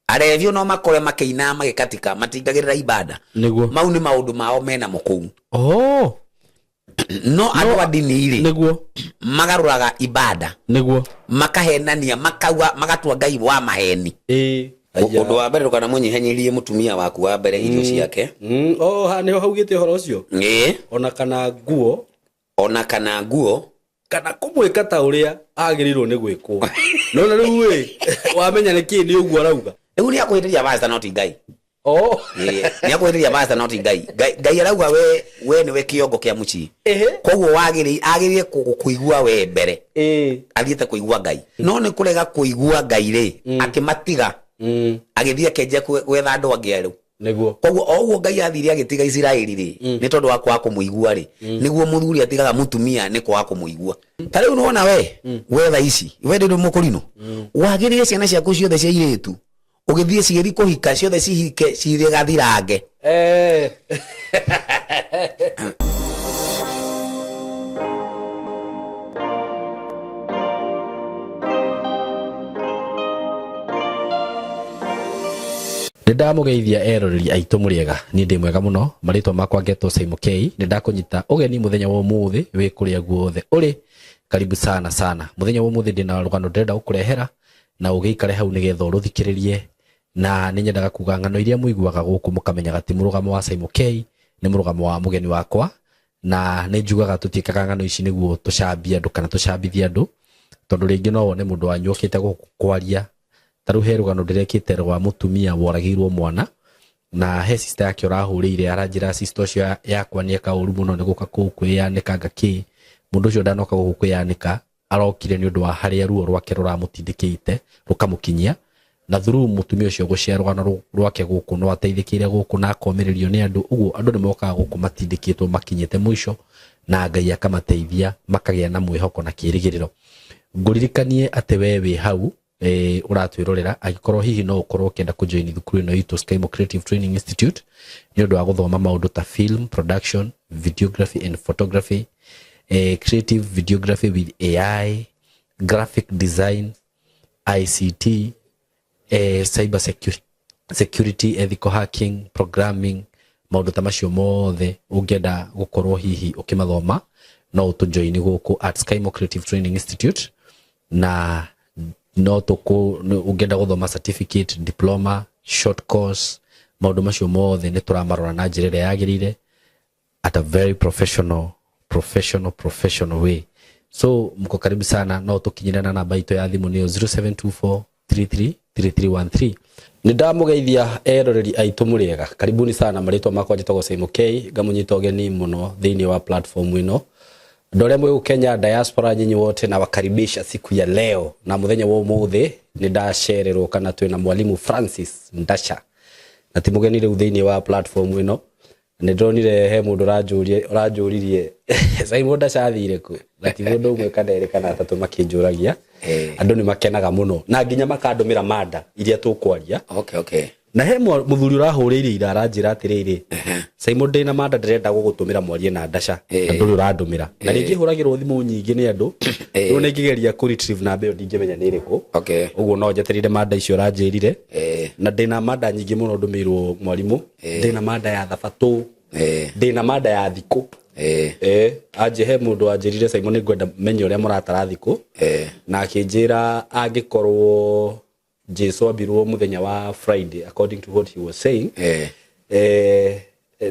Arebio no makore makĩina magĩkatika, matingagĩrĩra ibada. Nĩguo. Mau nĩ maũndũ mao mena mo kũu. Oh. No andũ a ndini rĩ, Nĩguo. magarũraga ibada, Nĩguo. makahenania, makauga, magatua Ngai wa maheni. Ĩĩ. Ũndũ wa mbere, ndũkanamũnyihanyirie mũtumia waku wa mbere irio ciake. Oh, ha nĩho haugĩte ũhoro ũcio. Ĩĩ. Ona kana nguo. Ona kana nguo. Kana kũmwĩka ta ũrĩa agĩrĩirwo nĩ gwĩkwo. No na rĩu ĩ, wamenya nĩ kĩĩ nĩ ũguo arauga. Rĩu nĩ akũhĩtĩria pastor no ti Ngai. Oh. Ĩĩ, nĩ akũhĩtĩria pastor no ti Ngai. Ngai arauga we nĩwe kĩongo kĩa mũciĩ. Koguo agĩrĩire kũigua we mbere. Athiĩte kũigua Ngai. No nĩ kũrega kũigua Ngai rĩ, akĩmatiga. Agĩthiĩ akĩanjia gwetha andũ angĩ erũ. Nĩguo. Koguo o ũguo Ngai athire agĩtiga Isiraeli rĩ, nĩ tondũ wa kwaga kũmũigua rĩ, nĩguo mũthuri atigaga mũtumia nĩ kwaga kũmũigua. Ta rĩu nĩwona we thaa ici, we ndĩ mũkũrinũ, wagĩrĩire ciana ciaku ciothe cia irĩtu, ũgĩthiĩ cigĩthiĩ kũhika, ciothe cihike cirĩ gathirange. Nĩ ndamũgeithia eroreri aitũ mũrĩega, niĩ ndĩ mwega mũno, marĩtwa makwa ngetwo Simon K. Nĩ ndakũnyita ũgeni mũthenya wa ũmũthĩ wĩ kũrĩa guothe ũrĩ, karibu sana sana. Mũthenya wa ũmũthĩ ndĩna rũgano ndĩrenda gũkũrehera na ũgĩikare hau nĩgetha ũrũthikĩrĩrie, na nĩ nyendaga kuga ng'ano iria mũiguaga gũkũ mũkamenyaga ti mũrũgamo wa Simon K, nĩ mũrũgamo wa mũgeni wakwa, na nĩ njugaga tũtiĩkaga ng'ano ici nĩguo tũcambie andũ kana tũcambithie andũ, tondũ rĩngĩ no wone mũndũ wanyu okĩte gũkũ kwaria. Ta rĩu he rũgano ndĩrekĩte rwa mũtumia woragĩirwo mwana, na he sister yake ũrahũrĩire aranjĩra sister ũcio yakwa nĩ eka ũru mũno nĩ gũka kũu kwĩyanĩka ngakĩ. Mũndũ ũcio ndanoka gũkũ kwĩyanĩka, arokire nĩ ũndũ wa harĩa ruo rwake rũramũtindĩkĩte rũkamũkinyia, na through mũtumia ũcio gũshare rũgano rwake gũkũ no ateithĩkĩire gũkũ na akomĩrĩrio nĩ andũ. Ũguo andũ nĩ mokaga gũkũ matindĩkĩtwo makinyĩte mũico, na Ngai akamateithia makagĩa na mwĩhoko na kĩrĩgĩrĩro. Ngũririkanie atĩ we wĩ hau ũratwĩrorera, angĩkorwo hihi no ũkorwo ũkĩenda kũjoin thukuru ĩno itũ Skymo Creative Training Institute nĩ ũndũ wa gũthoma maũndũ ta film production, videography and photography, creative videography with AI, graphic design, ICT, cyber security, ethical hacking, programming, maũndũ ta macio mothe ũngĩenda gũkorwo hihi ũkĩmathoma no ũtũjoin gũkũ at Skymo Creative Training Institute, na no tũkũ ũngĩenda gũthoma certificate, diploma, short course, maũndũ macio mothe nĩ tũramarora na njĩra ĩrĩa yagĩrĩire at a very professional, professional, professional way. So mko karibu sana, no tũkinyĩre na namba itũ ya thimũ nĩyo 0724 333313. Nĩ ndamũgeithia eroreri aitũ mũrĩega, karibuni sana, marĩtwa makwa njĩtagwo Simon K, ngamũnyita ũgeni mũno thĩinĩ wa platform ĩno. Andũ arĩa mwĩ Kenya diaspora, nyinyi wote nawakaribisha siku ya leo, na mũthenya wa ũmũthĩ nĩ ndacererwo kana twĩna mwalimu Francis Ndasha, na ti mũgeni rĩu thĩinĩ wa platform ĩno. Nĩ ndonire he mũndũ ũranjũririe Simon Ndasha athire kũ, na ti mũndũ ũmwe kana erĩ kana atatũ makĩnjũragia. Andũ nĩ makenaga mũno na nginya makandũmĩra mada iria tũkwaria. Na he mũthuri ũrahũrĩire ira aranjĩra atĩrĩrĩ, Simon, ndĩna mada ndĩrenda gũgũtũmĩra mwarie na Ndasha, na ndũrĩ ũrandũmĩra. Na rĩngĩ hũragĩrwo thimũ nyingĩ nĩ andũ, rĩu nĩ ngĩgeria kũ retrieve namba ĩyo ndingĩmenya nĩ ĩrĩkũ. Ũguo no njetereire mada icio ũranjĩrire. Na ndĩna mada nyingĩ mũno ndũmĩirwo mwarimũ. Ndĩna mada ya thabatũ, ndĩna mada ya thikũ. Anje he mũndũ wanjĩrire, Simon, nĩ ngwenda menye ũrĩa mũratara thikũ. Na akĩnjĩra angĩkorwo Jesu ambirwo mũthenya wa Friday, according to what he was saying,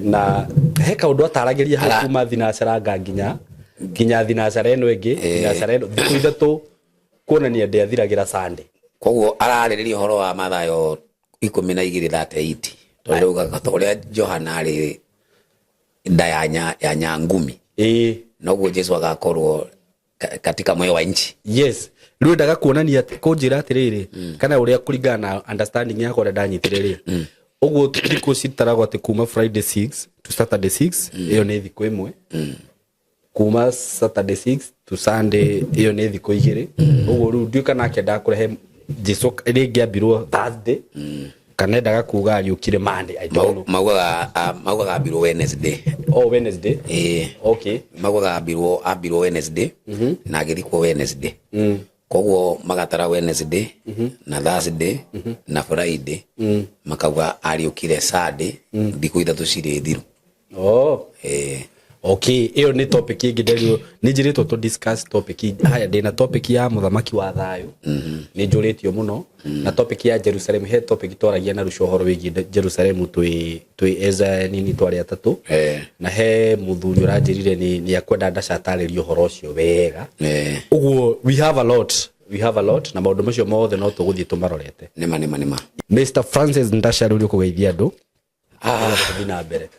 na he kaũndũ ataragĩria hau kuma thinacara nginya thinacara ĩno ĩngĩ, thinacara ĩno thikũ 3 kuonania ndĩathiragĩra Sunday. Koguo ararĩrĩria ũhoro wa Mathayo 12 38, tondũ raugaga ta ũrĩa Johana arĩ nda ya nyangumi, noguo Jesu agakorwo katika moyo wa nchi. Yes, rĩu endaga kuonania kũnjĩra atĩrĩrĩ, kana ũrĩa kũringana na understanding yakwa ũrĩa ndanyitire rĩ, ũguo thikũ citaragwo atĩ kuma Friday 6 to Saturday 6, ĩyo nĩ thikũ ĩmwe. Kuma Saturday 6 to Sunday, ĩyo nĩ thikũ 2. Ũguo rĩu ndiũĩ kana akĩendaga kũrehe Jesu rĩngĩ ambirwo Thursday, kana endaga kuga ariũkire Monday, I don't know. Maugaga ambirwo Wednesday. Oh, Wednesday. Ĩĩ. Maugaga ambirwo Wednesday na agĩthikwo Wednesday. Koguo magatara Wednesday na Thursday na Friday, makauga ariũkire Sunday, thikũ 3 cirĩ thiru. Oh. Eh. Okay, ĩyo nĩ topic ĩngĩ nderirwo nĩ njĩrĩtwo tũ discuss topic haya. Ndĩna topic ya mũthamaki wa thayũ, nĩ njũrĩtio mũno na topic ya Jerusalem. He topic twaragia na Ruco ũhoro wĩgiĩ Jerusalem twĩ eza nini twarĩ atatũ. Na he mũthuri ũranjĩrire nĩ akwenda ndacatarĩria ũhoro ũcio wega. Ũguo we have a lot, we have a lot, na maũndũ macio mothe no tũgũthiĩ tũmarorete. Nĩma, nĩma, nĩma. Mr Francis Ndasha, rĩu nĩ ũkũgeithia andũ. Tũthiĩ na mbere.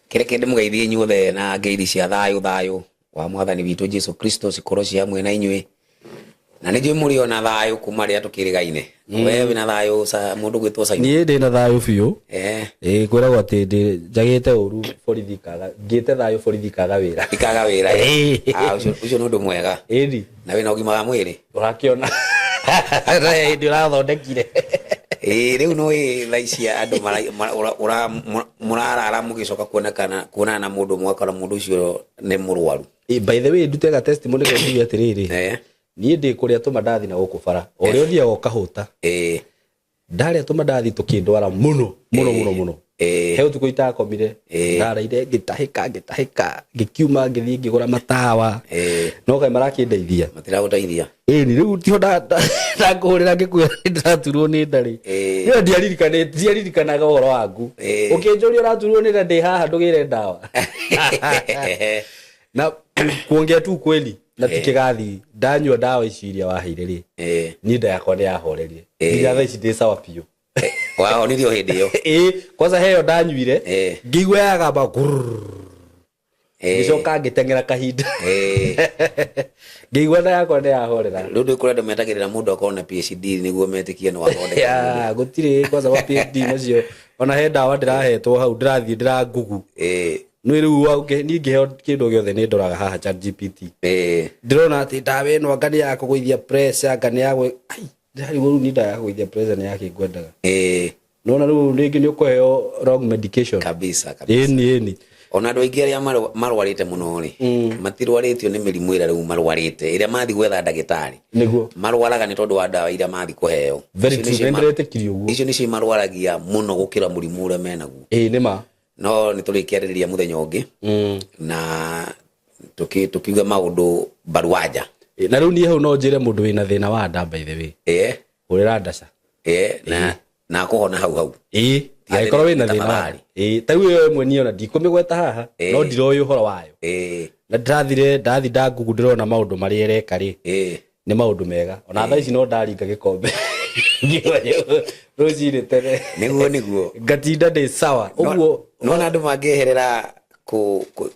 Kĩreke ndĩmũgeithie inyuothe na ngeithi cia thayũ. Thayũ wa mwathani witũ Jesu Kristo cikorwo ci hamwe na inyuĩ, na nĩ njũĩ mũrĩ ona thayũ kuma rĩrĩa tũkĩrĩgaine. We wĩna thayũ sa mũndũ gwĩtwo Simon? Niĩ ndĩ na thayũ biũ. Ĩĩ, kwĩragwo atĩ ndĩ njagĩte ũru borithi ikaga, ngĩte thayũ borithi ikaga wĩra. Ikaga wĩra. Ah, ũcio nĩ ũndũ mwega. Ĩni. Na wĩna ũgima wa mwĩrĩ? Ũrakĩona hĩndĩ ũrathondekire. Ĩĩ, rĩu no ĩ thaa ici andũ mũrarara mũgĩcoka kuonekana kuonana na mũndũ mwakora mũndũ ũcio nĩ mũrwaru. Ĩ, by the way, ndute ga testimony ga njuge atĩrĩrĩ, niĩ ndĩ kũrĩa tũmandathi na gũkũ bara o ũrĩa ũthiaga ũkahũta, ndarĩa tũmandathi tũkĩndwara mũno mũno mũno mũno. He ũtukũ itakomire. Ndaraire ngĩtahĩka ngĩtahĩka, ngĩkiuma ngĩthiĩ ngĩgũra matawa, no kaĩ marakĩndeithia? Matiragũteithia. Ĩni, rĩu tiho ndakũhũrĩra ngĩkwĩra nĩ ndĩraturwo nĩ nda rĩ. Ĩyo ndiaririkanaga ũhoro waku. Ũkĩnjũria ũraturwo nĩ nda, ndĩ haha ndũgĩre ndawa. Na kuongea tu kweli na ti kĩgathi, ndanyua ndawa ici iria waheire rĩ, niĩ nda yakwa nĩ yahorerie. Nginya thaa ici ndĩ sawa biũ. Wahonirio hĩndĩ ĩyo? Ĩĩ, kwanza heyo ndanyuire, ngĩigua yagamba gurr, ngĩcoka ngĩteng'era kahinda, ngĩigua nda yakwa nĩ yahorera. Rĩu ndĩ kũrĩa andũ metagĩrĩra mũndũ akorwo na PhD nĩguo metĩkie nĩ wathondeka. Ya, gũtirĩ kwanza wa PhD macio. Ona he ndawa ndĩrahetwo hau ndĩrathiĩ ndĩrangugu. Nĩ rĩu niĩ ngĩheo kĩndũ gĩothe nĩ ndoraga haha ChatGPT. Ndĩrona atĩ ndawa ĩno anga nĩ ya kũgũithia pressure, anga nĩ ya ai, ndĩrarigwo rĩu nĩ ndawa ya kũgũithia pressure nĩ yakĩ ngwendaga. Nona rĩu rĩngĩ nĩ ũkũheo wrong medication. Kabisa, kabisa. Ĩni, ĩni. Ona andũ aingĩ arĩa marwarĩte mũno rĩ, matirwarĩtio nĩ mĩrimũ ĩrĩa rĩu marwarĩte ĩrĩa mathi gwetha ndagĩtarĩ. Marwaraga nĩ tondũ wa ndawa iria mathi kũheo. Very Icio true. nĩcio Nĩ ndĩretĩkirie ũguo. Icio nĩcio imarwaragia mũno gũkĩra mũrimũ ũrĩa menaguo. Ĩĩ, nĩ ma. No nĩ tũrĩkĩarĩrĩria mũthenya ũngĩ na tũkiuga maũndũ mbaruanja. Ĩ, na rĩu niĩ hau no njĩre mũndũ wĩna thĩna wa nda, by the way, hũrĩra ndaca. Ĩĩ, na akũhona hau hau. Ĩĩ, Tiga angĩkorwo wĩna thĩna wa tafadhali. Ĩĩ, ta rĩu ĩyo ĩmwe niĩ ona ndikũmĩgweta haha, no ndiroĩ ũhoro wayo. Na ndĩrathire ndathi ndangugu, ndĩrona maũndũ marĩa ĩreka rĩ, nĩ maũndũ mega. Ona thaa ici no ndaringa gĩkombe rũcinĩ tene, Nĩguo, nĩguo. ngatinda ndĩ sawa ũguo. Nona andũ mangĩeherera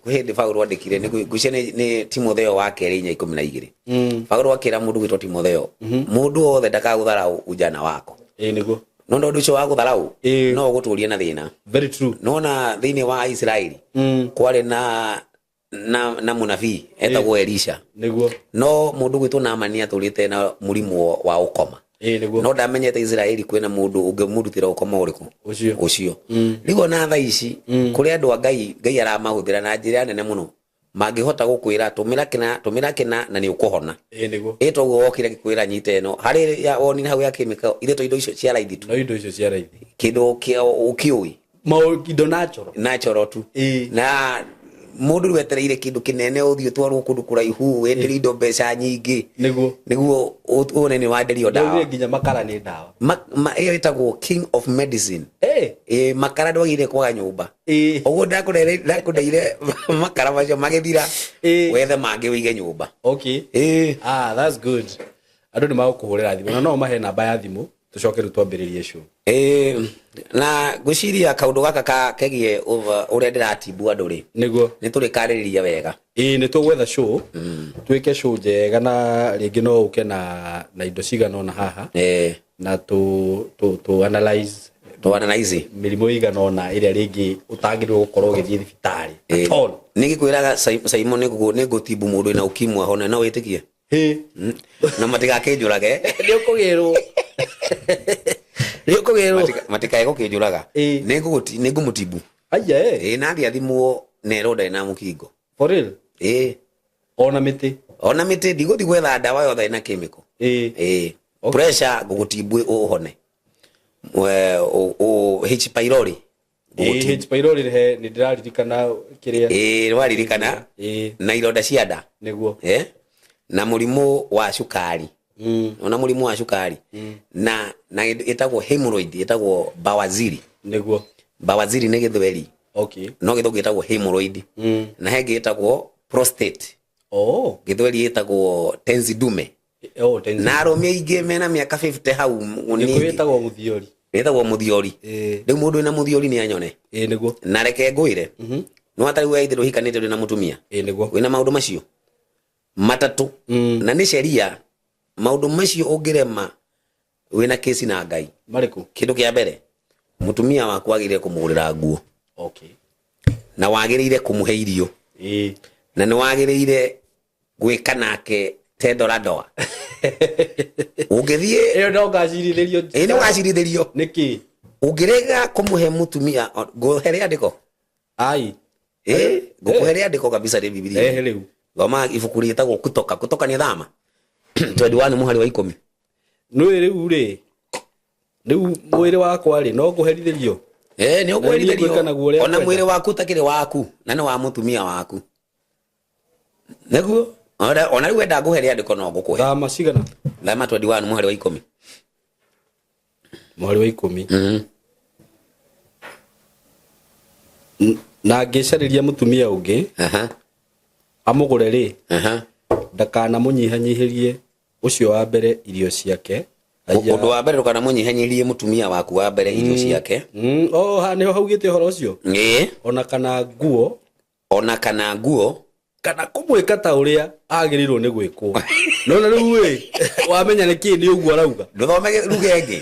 hĩndĩ Paulo andĩkire nĩ ngwĩciria nĩ Timotheo wa kerĩ 4:12. Paulo akĩra mũndũ gwĩtwo Timotheo, mũndũ wothe ndakagũtharau ujana wako. Ĩĩ, nĩguo. No ũndũ ũcio wa gũtharau no ũgũtũrie na thĩna. Very true. Nona thĩinĩ wa Isiraeli kwarĩ na mũnabii etagwo Elisha. No mũndũ gwĩtwo Naamani atũrĩte na mũrimũ wa ũkoma. Ĩĩ, nĩguo. No ndamenyete Isiraeli kwĩna mũndũ ũngĩmũrutĩra ũkoma ũrĩkũ? Ũcio. Ũcio. Rĩu ona thaa ici kũrĩ andũ a Ngai, Ngai aramahũthĩra na njĩra nene mũno, mangĩhota gũkwĩra tũmĩra kĩna, tũmĩra kĩna na nĩ ũkũhona. Ĩĩ, nĩguo. Ĩ toguo wokire gĩkwĩra nyita ĩno harĩ ya woni hau ya kĩmĩko ithe to indo icio cia raithi tu. No indo icio cia raithi. Kĩndũ ũkĩũĩ. Indo natural. Natural tu. Na mũndũ rĩu etereire kĩndũ kĩnene ũthiĩ ũtwarwo kũndũ kũraihu wenderio indo mbeca nyingĩ. Nĩguo wone nĩ wenderio ndawa. Ndaugire nginya makara nĩ ndawa. Ĩyo ĩtagwo king of medicine. Ĩ, makara ndwagĩrĩire kwaga nyũmba. Ũguo ndakũreire makara macio magĩthira, wethe mangĩ ũige nyũmba. Okay. Ah, that's good. Andũ nĩ magũkũhũrĩra thimũ na no mahe namba ya thimũ tũcoke rĩu twambĩrĩrie show. Ĩ, na ngwĩciria kaũndũ gaka ka kegiĩ ũrĩa ndĩratimbu andũ rĩ, nĩ tũrĩkarĩrĩria wega. Ĩĩ, nĩ tũgwetha show, twĩke show njega, na rĩngĩ no ũke na indo cigana ũna haha na tũ analyze Tũ analyze mĩrimũ ĩigana ũna ĩrĩa rĩngĩ ũtagĩrĩirwo gũkorwo ũgĩthiĩ thibitarĩ at all. Nĩ ngĩkwĩraga Simon, nĩ ngũtimbu mũndũ wĩna ukimwi ahone, no wĩtĩkie? Hĩ. Na matigakĩnjũrage. Nĩ ũkũgĩrwo. Nĩ ũkũgĩrwo. Matikae gũkĩnjũraga. Nĩ ngũmũtimbu. Aya, eh. Ĩĩ, na athiĩ athimwo nerwo ndarĩ na mũkingo. For real? Ĩĩ. Ona mĩtĩ? Ona mĩtĩ, ndigũthiĩ gwetha ndawa yothe ĩna chemical. Ĩĩ. Ĩĩ, pressure ngũgũtimbũ ũhone. H pylori. Ĩĩ, H pylori he nĩ ndĩraririkana kĩrĩa. Ĩĩ, nĩwaririkana. Ĩĩ. Na ironda cia nda. Nĩguo. Na mũrimũ wa cukari. Ona mũrimũ wa cukari. Na ĩtagwo hemorrhoid, ĩtagwo bawaziri. Nĩguo. Bawaziri nĩ gĩthweri. Okay. No gĩthũngũ ĩtagwo hemorrhoid. Na he ĩngĩ ĩtagwo prostate. Oh. Gĩthweri ĩtagwo tenzi dume. Oh, tenzi. Na arũme aingĩ mena mĩaka 50 hau Gĩkũyũ ĩtagwo mũthiori. Ĩtagwo mũthiori. Ĩĩ. Rĩu mũndũ wĩna mũthiori nĩ anyone. Ĩĩ, nĩguo. Na reke ngwĩre. No atarĩ we ithe ndũhikanĩte ndũrĩ na mũtumia. Ĩĩ, nĩguo. Wĩna maũndũ macio matatũ. Na nĩ sheria maũndũ macio ũngĩrema wĩna kesi na Ngai. Marĩkũ? Kĩndũ kĩa mbere, mũtumia waku wagĩrĩire kũmũgũrĩra nguo. Okay. Na wagĩrĩire kũmũhe irio. Ĩĩ. Na nĩ wagĩrĩire gwĩka nake tendo la ndoa. Ũngĩthiĩ Ĩyo no ngacirithĩrio. Ĩĩ, nĩ ũgacirithĩrio. Nĩkĩ? Ũngĩrega kũmũhe mũtumia, ngũhe rĩandĩko. Ai. Ĩĩ, ngũkũhe rĩandĩko kabisa rĩ Bibilia. Ehe rĩu. Thoma ibuku rĩtagwo Kutoka. Kutoka nĩ thama. 21 mũhari wa 10. Nĩũĩ rĩu rĩ, rĩu mwĩrĩ wakwa rĩ, no ngũherithĩrio? Ĩĩ, nĩ ũkũherithĩrio. Na niĩ ngwĩka naguo ũrĩa Ona ngwenda. mwĩrĩ waku ũtakĩrĩ waku, na nĩ wa mũtumia waku. Nĩguo? Ona rĩu wenda ngũhe rĩandĩko no ngũkũhe. Thama cigana? Thama 21 mũhari wa 10. Mũhari wa 10. Na angĩcarĩria mũtumia ũngĩ, amũgũre rĩ, ndakanamũnyihanyihĩrie ũcio wa mbere irio ciake. Aya. Ũndũ wa mbere ndũkanamũnyihanyihĩrie mũtumia waku wa mbere irio ciake. Oh, ha, nĩho haugĩte ũhoro ũcio? Ĩĩ. Ona kana nguo. Ona kana nguo. Kana kũmwĩka ta ũrĩa agĩrĩirwo nĩ gwĩkwo. No na rĩu ĩ, wamenya nĩ kĩĩ nĩ ũguo arauga. Ndũthome lugha ĩngĩ.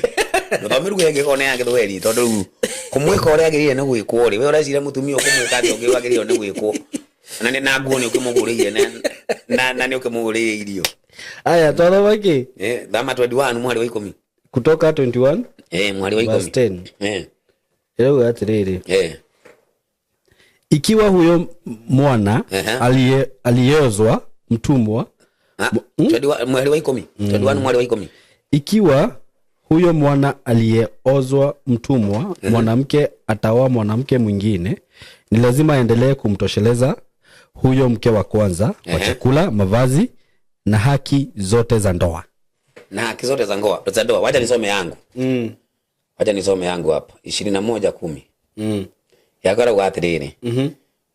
Ndũthome lugha ĩngĩ korwo nĩ ya gĩthweri, tondũ rĩu kũmwĩka ũrĩa agĩrĩire nĩ gwĩkwo rĩ, we ũreciria mũtumia ũkũmwĩka atĩa ũngĩ wagĩrĩirwo nĩ gwĩkwo. Na nĩ na nguo nĩ ũkĩmũgũrĩire na nĩ ũkĩmũgũrĩire irio. Aya, twathoma kĩ? Thama 21 mũhari wa 10. Kutoka 21? Mũhari wa Verse ikũmi. 10. Ĩrauga atĩrĩrĩ. Ikiwa huyo mwana aliyeozwa mtumwa, Mweri wa ikũmi. 21 mweri wa ikũmi. Ikiwa huyo mwana aliyeozwa mtumwa, mwanamke ataoa mwanamke mwingine, ni lazima aendelee kumtosheleza huyo mke wa kwanza kwa chakula, mavazi na haki zote za ndoa. Na haki zote za ndoa, za ndoa. Wacha nisome yangu. Wacha nisome yangu hapa. 21:10. Yakoragwo atĩrĩrĩ.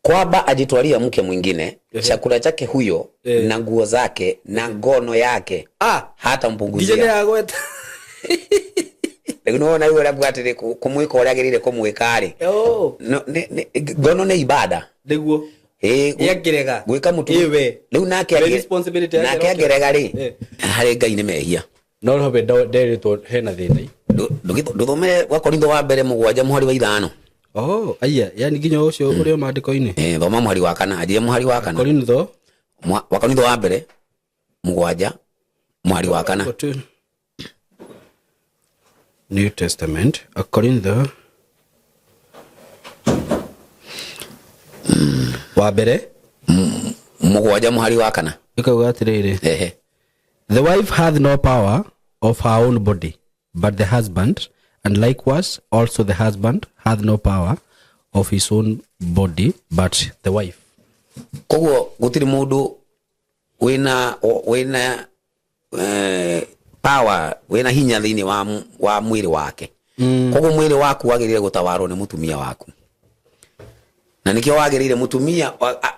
Kwamba ajitwalia mke mwingine, chakula chake huyo, na nguo zake, na ngono yake, hata mpunguzia. Nginya nĩyagweta. Rĩu nĩwona rĩu ũrĩa nguga atĩrĩ, kũmwĩka ũrĩa agĩrĩire kũmwĩka rĩ. No, ngono nĩ ibada. Nĩguo. Ĩĩ, Ĩ angĩrega. gwĩka mũtu- Ĩ we. Rĩu Nĩ responsibility yake nake no angĩrega rĩ, harĩ Ngai nĩ mehia. No no be nderĩtwo hena thĩna. Ndũthomere wa Korintho wa mbere mũgwanja mũhari wa 5. Oh, aya, yani nginya ũcio ũrĩa maandĩko-inĩ. Thoma mũhari wa kana, anjia mũhari wa kana. Korintho. Wa Korintho wa mbere mũgwanja mũhari wa kana. Fourteen. New Testament, a Korintho. Wa mbere. Mũgwanja mũhari wa kana. Ĩkauga atĩrĩrĩ. The wife hath no power of her own body, but the husband, and likewise also the husband hath no power of his own body, but the wife. Koguo gũtirĩ mũndũ wĩna power, wĩna hinya thĩinĩ wa mwĩrĩ wake. Koguo mwĩrĩ waku wagĩrĩire gũtawarwo nĩ mũtumia waku. Na nĩkĩo wagĩrĩire mũtumia,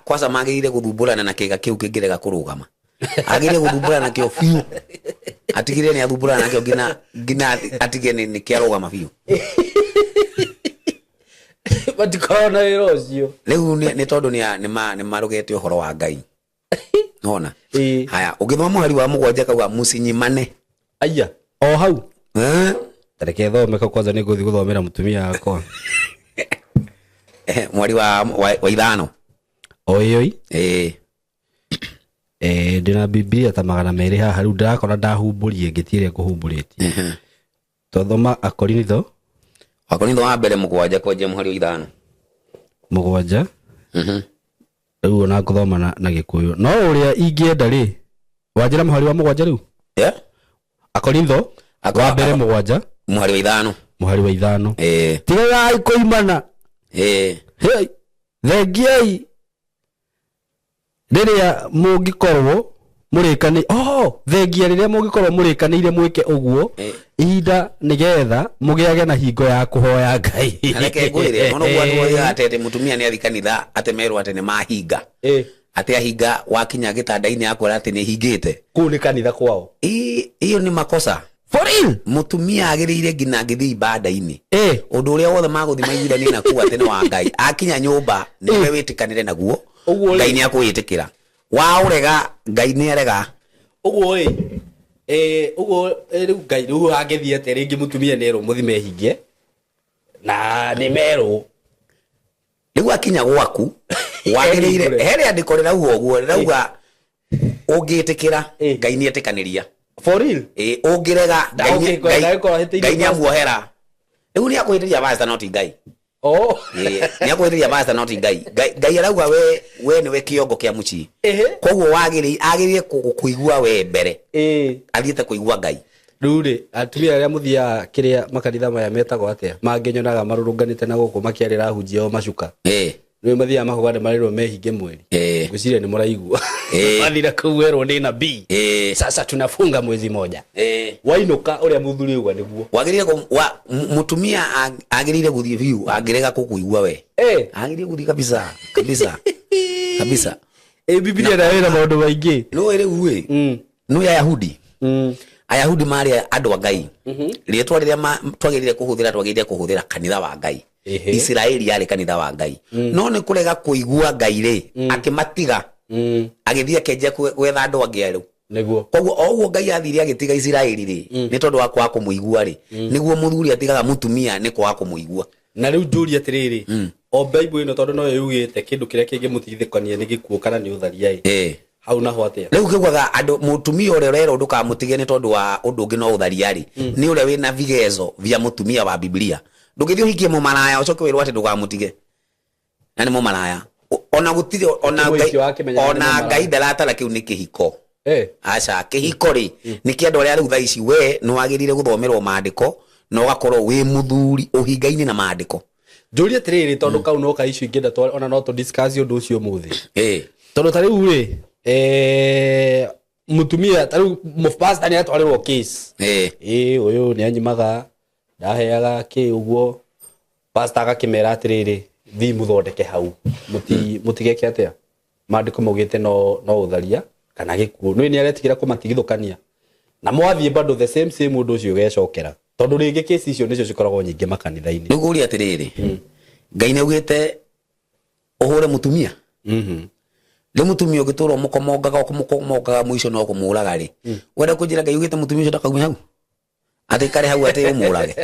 kwanza magĩrĩire gũthumbũrana na kĩga kĩu kĩngĩrega kũrũgama. Agĩrĩire gũthumbũrana nakĩo biũ. Atigĩrĩre nĩ athumbũrana nakĩo nginya atige nĩ kĩarũgama biũ. Matikoragwo na wĩra ũcio. Rĩu nĩ tondũ nĩ marũgete ũhoro wa Ngai. Nona? Haya, ũngĩthoma mũhari wa mũgwanja kauga mũcinyimane. Aya, o hau. Tareke thome kau kwanza nĩngũthiĩ gũthomera mũtumia wakwa. Mweri wa ithano. O ĩyo ĩ? Ndĩna Biblia ta magana merĩ haha, rĩu ndĩrakora ndahumbũrie ngĩtie ĩrĩa ngũhumbũrĩtie. Twathoma Akorinitho. Akorinitho wa mbere mũgwanja kwanjia mũhari wa ithano. Mũgwanja. Rĩu ona ngũthoma na Gĩkũyũ. No ũrĩa ingĩenda rĩ, wanjĩra mũhari wa mũgwanja rĩu? Akorintho wa mbere 7 Mũhari wa 5. Mũhari wa 5. Ĩĩ. Tigagai kũimana. Ĩĩ. Hey, thengiai rĩrĩa mũngĩkorwo mũrĩkani oh thengia rĩrĩa mũngĩkorwo mũrĩkanĩire mwĩke ũguo ihinda nĩgetha mũgĩage na hingo ya kũhoya Ngai. Na reke ngwĩre, no noguo andũ oigaga atĩ mũtumia nĩ athi kanitha atĩ merwo atĩ nĩ mahinga. Atĩ ahinga wakinya gĩtanda-inĩ akwĩra atĩ nĩ hingĩte. Kũu nĩ kanitha kwao. Ĩyo nĩ makosa. For real? Mũtumia agĩrĩire nginya angĩthiĩ ibanda-inĩ. Ũndũ ũrĩa wothe magũthiĩ maiguithanie na kũu atĩ nĩ wa Ngai. Akinya nyũmba nĩwe wĩtĩkanĩre naguo. Ũguo rĩ. Ngai nĩ akũwĩtĩkĩra. Waũrega Ngai nĩ arega. Ũguo ĩ, ũguo rĩu Ngai rĩu angĩthiĩ atĩa rĩngĩ mũtumia nĩ erwo mũthi mehingie na nĩ merwo. Rĩu akinya gwaku wagĩrĩire he rĩandĩko rĩrauga ũguo, rĩrauga ũngĩtĩkĩra Ngai nĩ etĩkanĩria. For real? Ĩ, ũngĩrega Ngai nĩ amuohera. Rĩu nĩ akũhĩtĩria pastor no ti Ngai. Oh. Ĩ, nĩ akũhĩtĩria pastor no ti Ngai. Ngai arauga we nĩwe kĩongo kĩa mũciĩ. Koguo agĩrĩire kũigua we mbere. Athiĩte kũigua Ngai. Rĩu rĩ, atumia arĩa mũthiaga kĩrĩa makanitha maya metagwo atĩa, mangĩnyonaga marũrũnganĩte na gũkũ makĩarĩra ahunjia o macuka. Rĩu mathiaga makauga nĩ marĩrwo mehinge mweri. Ngwĩciria nĩ mũraigua. Mathira kũu werwo nĩ nabii. Sasa tunafunga mwezi moja. Wainũka ũrĩa mũthuri auga nĩguo. Wagĩrĩire mũtumia agĩrĩire gũthiĩ biũ angĩrega kũkũigua we. Agĩrĩire gũthiĩ kabisa, kabisa. Kabisa. Bibilia nayo ĩna maũndũ maingĩ. Nĩũĩ rĩu ĩ? Nĩũĩ Ayahudi? Ayahudi marĩ andũ a Ngai. Rĩtwa rĩrĩa twagĩrĩire kũhũthĩra, twagĩrĩire kũhũthĩra kanitha wa Ngai. Isiraeli yarĩ kanitha wa Ngai. No nĩ kũrega kũigua Ngai rĩ, akĩmatiga. Agĩthiĩ akĩanjia gwetha andũ angĩ erũ. Nĩguo. Koguo o ũguo Ngai athire agĩtiga Isiraeli rĩ, nĩ tondũ wa kwaga kũmũigua rĩ, nĩguo mũthuri atigaga mũtumia nĩ kwaga kũmũigua. Na rĩu njũrie atĩrĩrĩ, o Bible ĩno tondũ noyo yugĩte kĩndũ kĩrĩa kĩngĩmũtigithũkania nĩ gĩkuũ kana nĩ ũtharia ĩ. Hau naho atĩa? Rĩu kĩugaga andũ mũtumia ũrĩa ũrerwo ndũkamũtige nĩ tondũ wa ũndũ ũngĩ no ũtharia rĩ, nĩ ũrĩa wĩna vigezo vya mũtumia wa Biblia. Ndũngĩthiĩ ũhikie mũmaraya ũcoke wĩrwo atĩ ndũkamũtige. Na nĩ mũmaraya. Ona gũtirĩ, ona Mũhiki Ngai, wake menyaga nĩ ona mũmaraya. Ngai ndaratara kĩu nĩ kĩhiko. Aca, kĩhiko rĩ, nĩ kĩa andũ arĩa rĩu thaa ici we nĩ wagĩrĩire gũthomerwo maandĩko na ũgakorwo wĩ mũthuri ũhingaine na maandĩko. Njũrie atĩrĩrĩ, tondũ kau no ka issue ingĩenda ona no tũ discuss ũndũ ũcio ũmũthĩ. Tondũ ta rĩu rĩ, mũtumia, ta rĩu pastor nĩ atwarĩrwo case. Ũyũ nĩ anyimaga, ndaheaga kĩ ũguo. Pastor agakĩmera atĩrĩrĩ, thiĩ mũthondeke hau. Mũtigeke atĩa? Maandĩko maugĩte no ũtharia kana gĩkuũ. Nĩ nĩ aretigĩra kũmatigithũkania. Na mwathiĩ bado the same same ũndũ ũcio ũgecokera. Tondũ rĩngĩ case icio nĩcio cikoragwo nyingĩ makanitha-inĩ. Rĩu ngũria atĩrĩrĩ, Ngai nĩ augĩte ũhũre mũtumia? Rĩu mũtumia ũngĩtũra ũmũkomongaga, ũkũmũkomongaga mũico no kũmũraga rĩ. Wenda kũnjĩra Ngai augĩte mũtumia ũcio ndakaume hau? Atĩ ikare hau atĩ ũmũrage.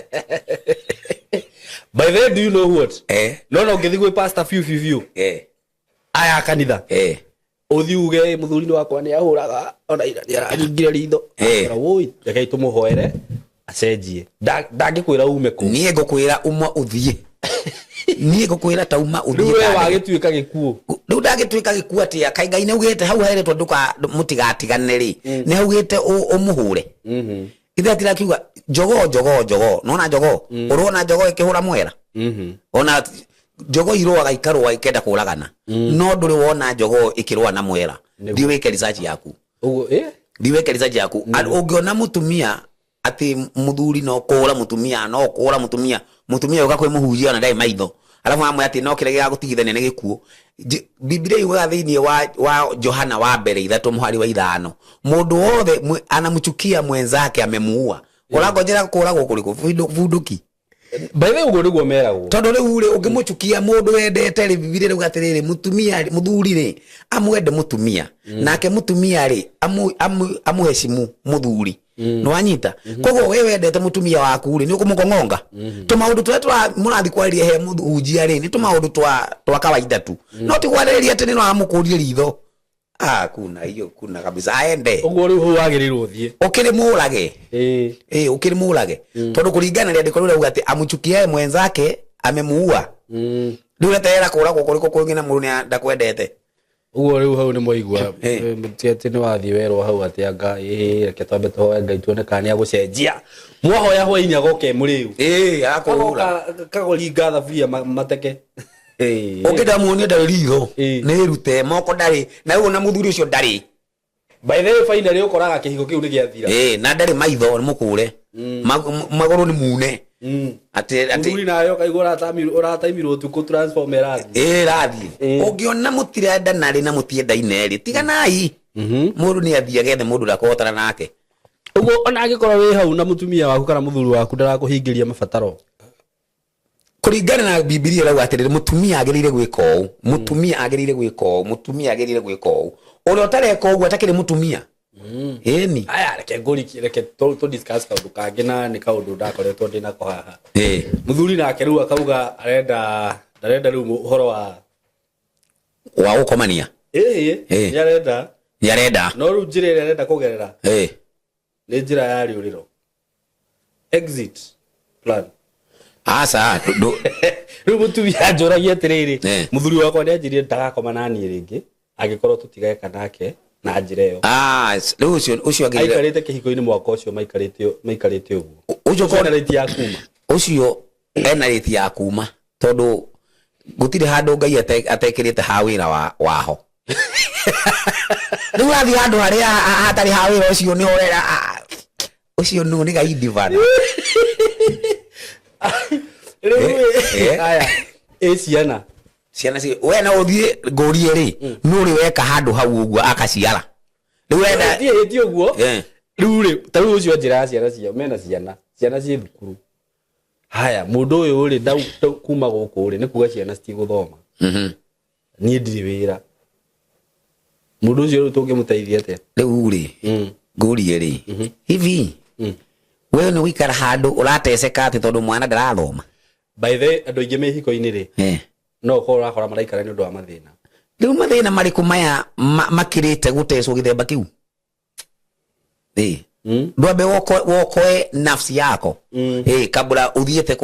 By the way, do you know what? No, no, ngĩthiĩ gwĩ pastor biũ, biũ, biũ. Aya kanitha. Ũthiĩ uge mũthuri nĩ wakwa nĩ ahũraga, ona ira nĩ aranyingire ritho. Akora, woi, rekei tũmũhoere acenjie. Ndangĩkwĩra ume kũu. Niĩ ngũkwĩra uma ũthiĩ. Niĩ ngũkwĩra ta uma ũthiĩ. Rĩu we ndangĩ- wagĩtuĩka gĩkuũ. Rĩu ndangĩtuĩka gĩkuũ atĩa? Kaĩ Ngai nĩ augĩte hau herĩtwo mũtigatiganĩre rĩ, nĩ augĩte ũmũhũre. Ithe atirakiuga jogoo, jogoo, jogoo. Nona jogoo? Ũrona jogoo ĩkĩhũra mwera? Ona jogoo irũaga ikarũa ikenda kũragana. No ndũrĩ wona jogoo ĩkĩrũa na mwera. Thiĩ wĩke research yaku. Ũguo, ĩ? Thiĩ wĩke research yaku. Ũngĩona mũtumia atĩ mũthuri no kũhũra mũtumia, no kũhũra mũtumia, mũtumia ũka kwĩ mũhunjia ona ndarĩ maitho. Alafu amwe atĩ no kĩrĩa gĩgagũtigithania nĩ gĩkuũ. Biblia yugaga thĩinĩ wa Johana wa mbere 3 mũhari wa 5, mũndũ wothe anamchukia mwenzake amemuua. Ũrangonjera kũragwo kũrĩkũ? Bunduki. By the way, ũguo nĩguo meragwo. Tondũ rĩu rĩ, ũngĩmũchukia mũndũ wendete rĩ, Biblia ĩrauga atĩrĩrĩ, mũtumia rĩ, mũthuri rĩ, amwende mũtumia. Nake mũtumia rĩ, amũheshimu mũthuri. Nĩwanyita? Koguo we wendete mũtumia waku rĩ, nĩ ũkũmũkong'onga. Tũmaũndũ tũrĩa mũrathiĩ kwarĩria he mũhunjia rĩ, nĩ tũmaũndũ twa kawaida tu. No ti kwarĩrĩria atĩ nĩ no amũkũrie ritho. Kuna hiyo, kuna kabisa. Aende. Ũguo rĩu hau wagĩrĩirwo ũthiĩ. Ũkĩrĩ mũrage. Ũkĩrĩ mũrage. Tondũ kũringana na rĩandĩko rĩu rĩauga atĩ amchukiae mwenzake amemuua. Rĩu eterera kũragwo kũrĩkũ kũngĩ na mũndũ nĩ ndakwendete. Ũguo rĩu hau nĩ mwaigua. Eh. Ti atĩ nĩ wathiĩ werwo hau atĩ anga ĩĩ reke twambe tũhoe Ngai tuone kana nĩ agũcenjia. Mwahoya hwainĩ agoka e mũrĩu. Ĩĩ, agakũhũra. Agoka kagoringa thaburia mateke. Ĩĩ. Ũngĩenda muonie ndarĩ ritho, Ĩĩ. nĩ rute moko ndarĩ na rĩu ona mũthuri ũcio ndarĩ. By the way finally ũkoraga kĩhiko kĩu nĩ gĩathira. Ĩĩ, na ndarĩ maitho nĩ mũkũre, magũrũ nĩ mune, atĩ Mũthuri nawe ũkaigua ũrataimirwo ũtukũ transform ĩrathiĩ. Ĩĩ, rathiĩ. Ĩĩ. Ũngĩona mũtirendana rĩ na mũtiendaine rĩ, tiganai. Mũndũ nĩ athiĩ agethe mũndũ ũrĩa akũhotana nake. Ũguo ona angĩkorwo wĩ hau na mũtumia waku kana mũthuri waku ndarakũhingĩria mabataro. Kũringana na Bibilia ĩrauga atĩrĩrĩ, mũtumia agĩrĩire gwĩka ũũ, mũtumia agĩrĩire gwĩka ũũ, mũtumia agĩrĩire gwĩka ũũ. Ũrĩa ũtareka ũguo atakĩrĩ mũtumia. Ĩni. Aya reke ngũrikie, reke tũ discuss kaũndũ kangĩ na nĩ kaũndũ ndakoretwo ndĩ nako haha. Ĩĩ. Mũthuri nake rĩu akauga arenda ndarenda rĩu ũhoro wa Wa gũkomania. Ĩĩ, Ĩĩ. nĩ arenda. Nĩ arenda. No rĩu njĩra ĩrĩa arenda kũgerera Ĩĩ. nĩ njĩra ya rĩũrĩro. Exit plan. Aca, Rĩu mũtumia anjũragia atĩrĩrĩ, Eh. mũthuri wakwa nĩ anjĩrire ndagakoma na niĩ rĩngĩ angĩkorwo tũtigeka nake na njĩra ĩyo. Ah, rĩu ũcio agĩrĩire Aikarĩte kĩhiko-inĩ mwaka ũcio maikarĩte ũguo. Ũcio Ũcio ena right ya kuma. Ũcio ena rĩti ya kuma tondũ gũtirĩ handũ Ngai atekĩrĩte ha wĩra waho. Rĩu wathiĩ handũ harĩa hatarĩ ha wĩra ũcio nĩho ũrera, ũcio nũ nĩ gaindi bana. Rĩu Eh, eh. aya ĩ ciana. Ciana ci we no ũthiĩ ngũrie rĩ, nũ ũrĩ weka handũ hau ũguo akaciara? Rĩu wenda Thiĩ ti ũguo. Eh. Rĩu rĩ, ta rĩu ũcio njĩra ya ciana ciao mena ciana, ciana ciĩ thukuru. Haya, mũndũ ũyũ rĩ, ndau kuma gũkũ rĩ, nĩ kuga ciana citigũthoma. Niĩ ndirĩ wĩra. Mũndũ ũcio rĩu tũngĩmũteithia atĩa? Rĩu rĩ, ngũrie rĩ, hivi we nĩ gũikara handũ ũrateceka atĩ tondũ mwana ndarathoma? By the way, andũ aingĩ me ihiko-inĩ rĩ, no ũkorwo ũrakora maraikara nĩ ũndũ wa mathĩna. Rĩu mathĩna marĩkũ maya makĩrĩte gũtecwo gĩthemba kĩu? Ĩĩ. Ndwambe wokoe nafsi yako. Ĩĩ, kabla ũthiĩte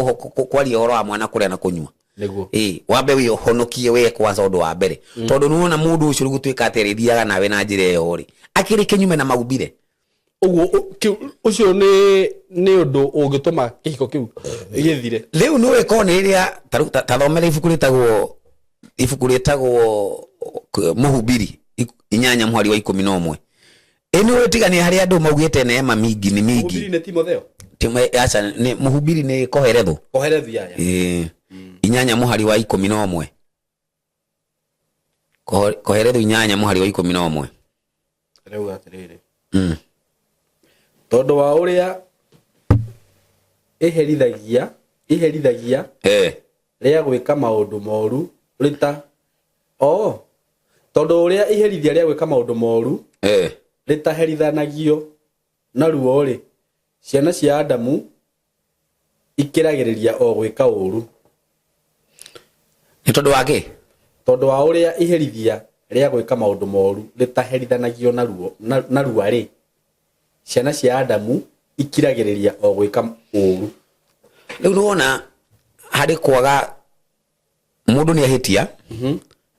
kwaria ũhoro wa mwana kũrĩa na kũnyua. Nĩguo. Ĩĩ, wambe wĩhonokie we kwanza ũndũ wa mbere. Tondũ nĩwona mũndũ ũcio rĩu gũtuĩka atĩ arĩthiaga nawe na njĩra ĩyo rĩ, akĩrĩ kĩnyume na maumbire. Ũguo ũcio nĩ ũndũ ũngĩtũma kĩhiko kĩu gĩthire. Rĩu nĩ ũĩ korwo nĩ rĩrĩa, ta rĩu ta thomera ibuku rĩtagwo Mũhubiri, 8 mũhari wa 11. Ĩ nĩ ũĩ tigania harĩa andũ maugĩte neema mingi nĩ mingi. Mũhubiri nĩ Timotheo? Aca, nĩ Mũhubiri nĩ Koherethu. Koherethu, ya, ya. Ĩĩ. 8 mũhari wa 11. Koherethu 8 mũhari wa 11. Rĩu atĩrĩrĩ. Tondũ wa ũrĩa iherithagia rĩa gwĩka maũndũ moru rĩta, oh, tondũ ũrĩa iherithia rĩa gwĩka maũndũ moru rĩtaherithanagio naruo rĩ, ciana cia Adamu ikĩragĩrĩria o gwĩka ũru. Nĩ tondũ wa kĩ? Tondũ wa ũrĩa iherithia rĩa gwĩka maũndũ moru rĩtaherithanagio narua rĩ, ciana cia Adamu ikiragĩrĩria o gwĩka ũru. Rĩu nĩwona harĩ kwaga mũndũ nĩ ahĩtia,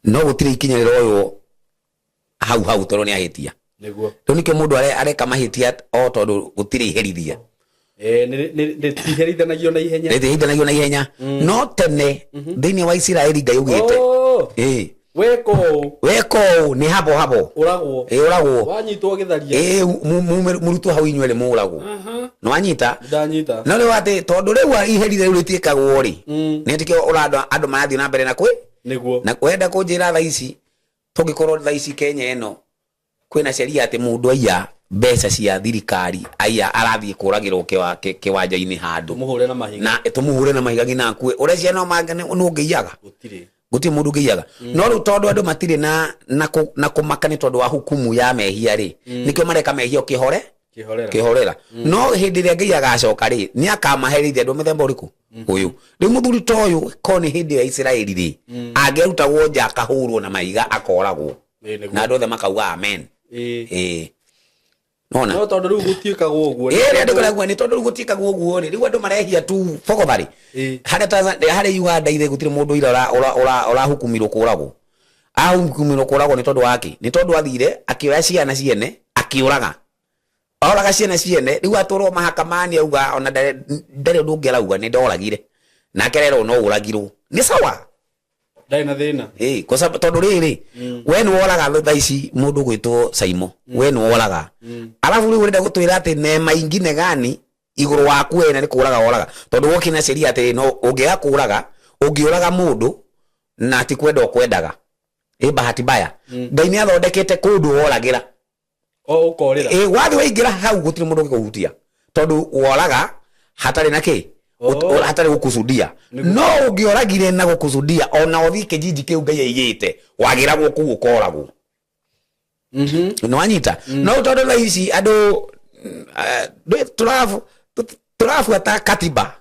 no gũtirĩ ikinya rĩroywo hau hau tondũ nĩ ahĩtia. Nĩguo. Rĩu nĩkĩo mũndũ areka mahĩtia o tondũ gũtirĩ iherithia. Rĩtiherithanagio na ihenya. Rĩtiherithanagio na ihenya. No tene thĩinĩ wa Isiraeli Ngai augĩte, Weka ũũ. Weka ũũ nĩ habo habo. Ũragwo. Ũragwo. Wanyitwo gĩtharia. Mũrutwo hau inyuerĩ mũragwo. Nĩwanyita? Ndanyita. No rĩu atĩ tondũ rĩu iherithia rĩu rĩtiĩkagwo rĩ, nĩ nĩkĩo ũrandũ andũ marathiĩ na mbere na kwĩ. Nĩguo. Na wenda kũnjĩra thaa ici, tũngĩkorwo thaa ici Kenya ĩno kwĩna sheria atĩ mũndũ aiya mbeca cia thirikari, aiya arathiĩ kũragĩrwo kĩwanja-inĩ handũ. Tũmũhũre na mahiga. Na tũmũhũre na mahiga nginya akue. Ũreciria no nũ ũngĩiyaga? Gũtirĩ. Gũtirĩ mũndũ ũngĩiyaga. No rĩu tondũ andũ matirĩ na kũmaka nĩ tondũ wa hukumu ya mehia rĩ, nĩkĩo mareka mehia ũkĩhore? Kĩhorera. Kĩhorera. No hĩndĩ ĩrĩa Ngai agacoka rĩ, nĩ akamaherithia andũ a mũthemba ũrĩkũ? Ũyũ. Rĩu mũthuri ta ũyũ, korwo nĩ hĩndĩ ya Isiraeli rĩ, angĩarutagwo nja akahũrwo na mahiga akoragwo. Ĩĩ, nĩguo. Na andũ othe makauga amen. Ĩĩ. Ĩĩ. Nona? No tondũ rĩu gũtiĩkagwo ũguo. Ĩĩ, rĩrĩa andũ marauga nĩ tondũ rĩu gũtiĩkagwo ũguo rĩ, rĩu andũ marehia tu bogothari. Ĩĩ. Harĩa Tanzania, harĩa Uganda ithe gũtirĩ mũndũ ira ũrahukumirwo kũragwo. Ahukumirwo kũragwo nĩ tondũ wake, nĩ tondũ athire akĩoya ciana ciene akĩũraga, oraga ciana ciene. Rĩu atwarwo mahakamani auga ona ndarĩ ndarĩ ũndũ ũngĩ arauga, nĩ ndoragire. Nake arerwo no ũragirwo nĩ sawa. Ndarĩ na thĩna. Ĩĩ, kwa sababu tondũ rĩrĩ, we nĩ woraga thaa ici mũndũ gwĩtwo Saimo, we nĩ woraga, alafu rĩu ũrenda gũtwĩra atĩ nema ingine gani igũrũ waku wene nĩ kũraga woraga, tondũ wokina sheria atĩ no ũngĩaga kũraga, ũngĩũraga mũndũ na ti kwenda ũkwendaga, ĩ bahati mbaya Ngai nĩ athondekete kũndũ woragĩra. O ũkorĩra. Ĩ, wathiĩ waingĩra hau gũtirĩ mũndũ ũngĩkũhutia tondũ woraga hatarĩ na kĩ. Hatarĩ gũkusudia. No ũngĩoragire na gũkusudia, ona ũthiĩ kijiji kĩu Ngai aigĩte, wagĩragwo kũu ũkoragwo. Nĩwanyita? No tondũ thaa ici andũ tũrabuata katiba.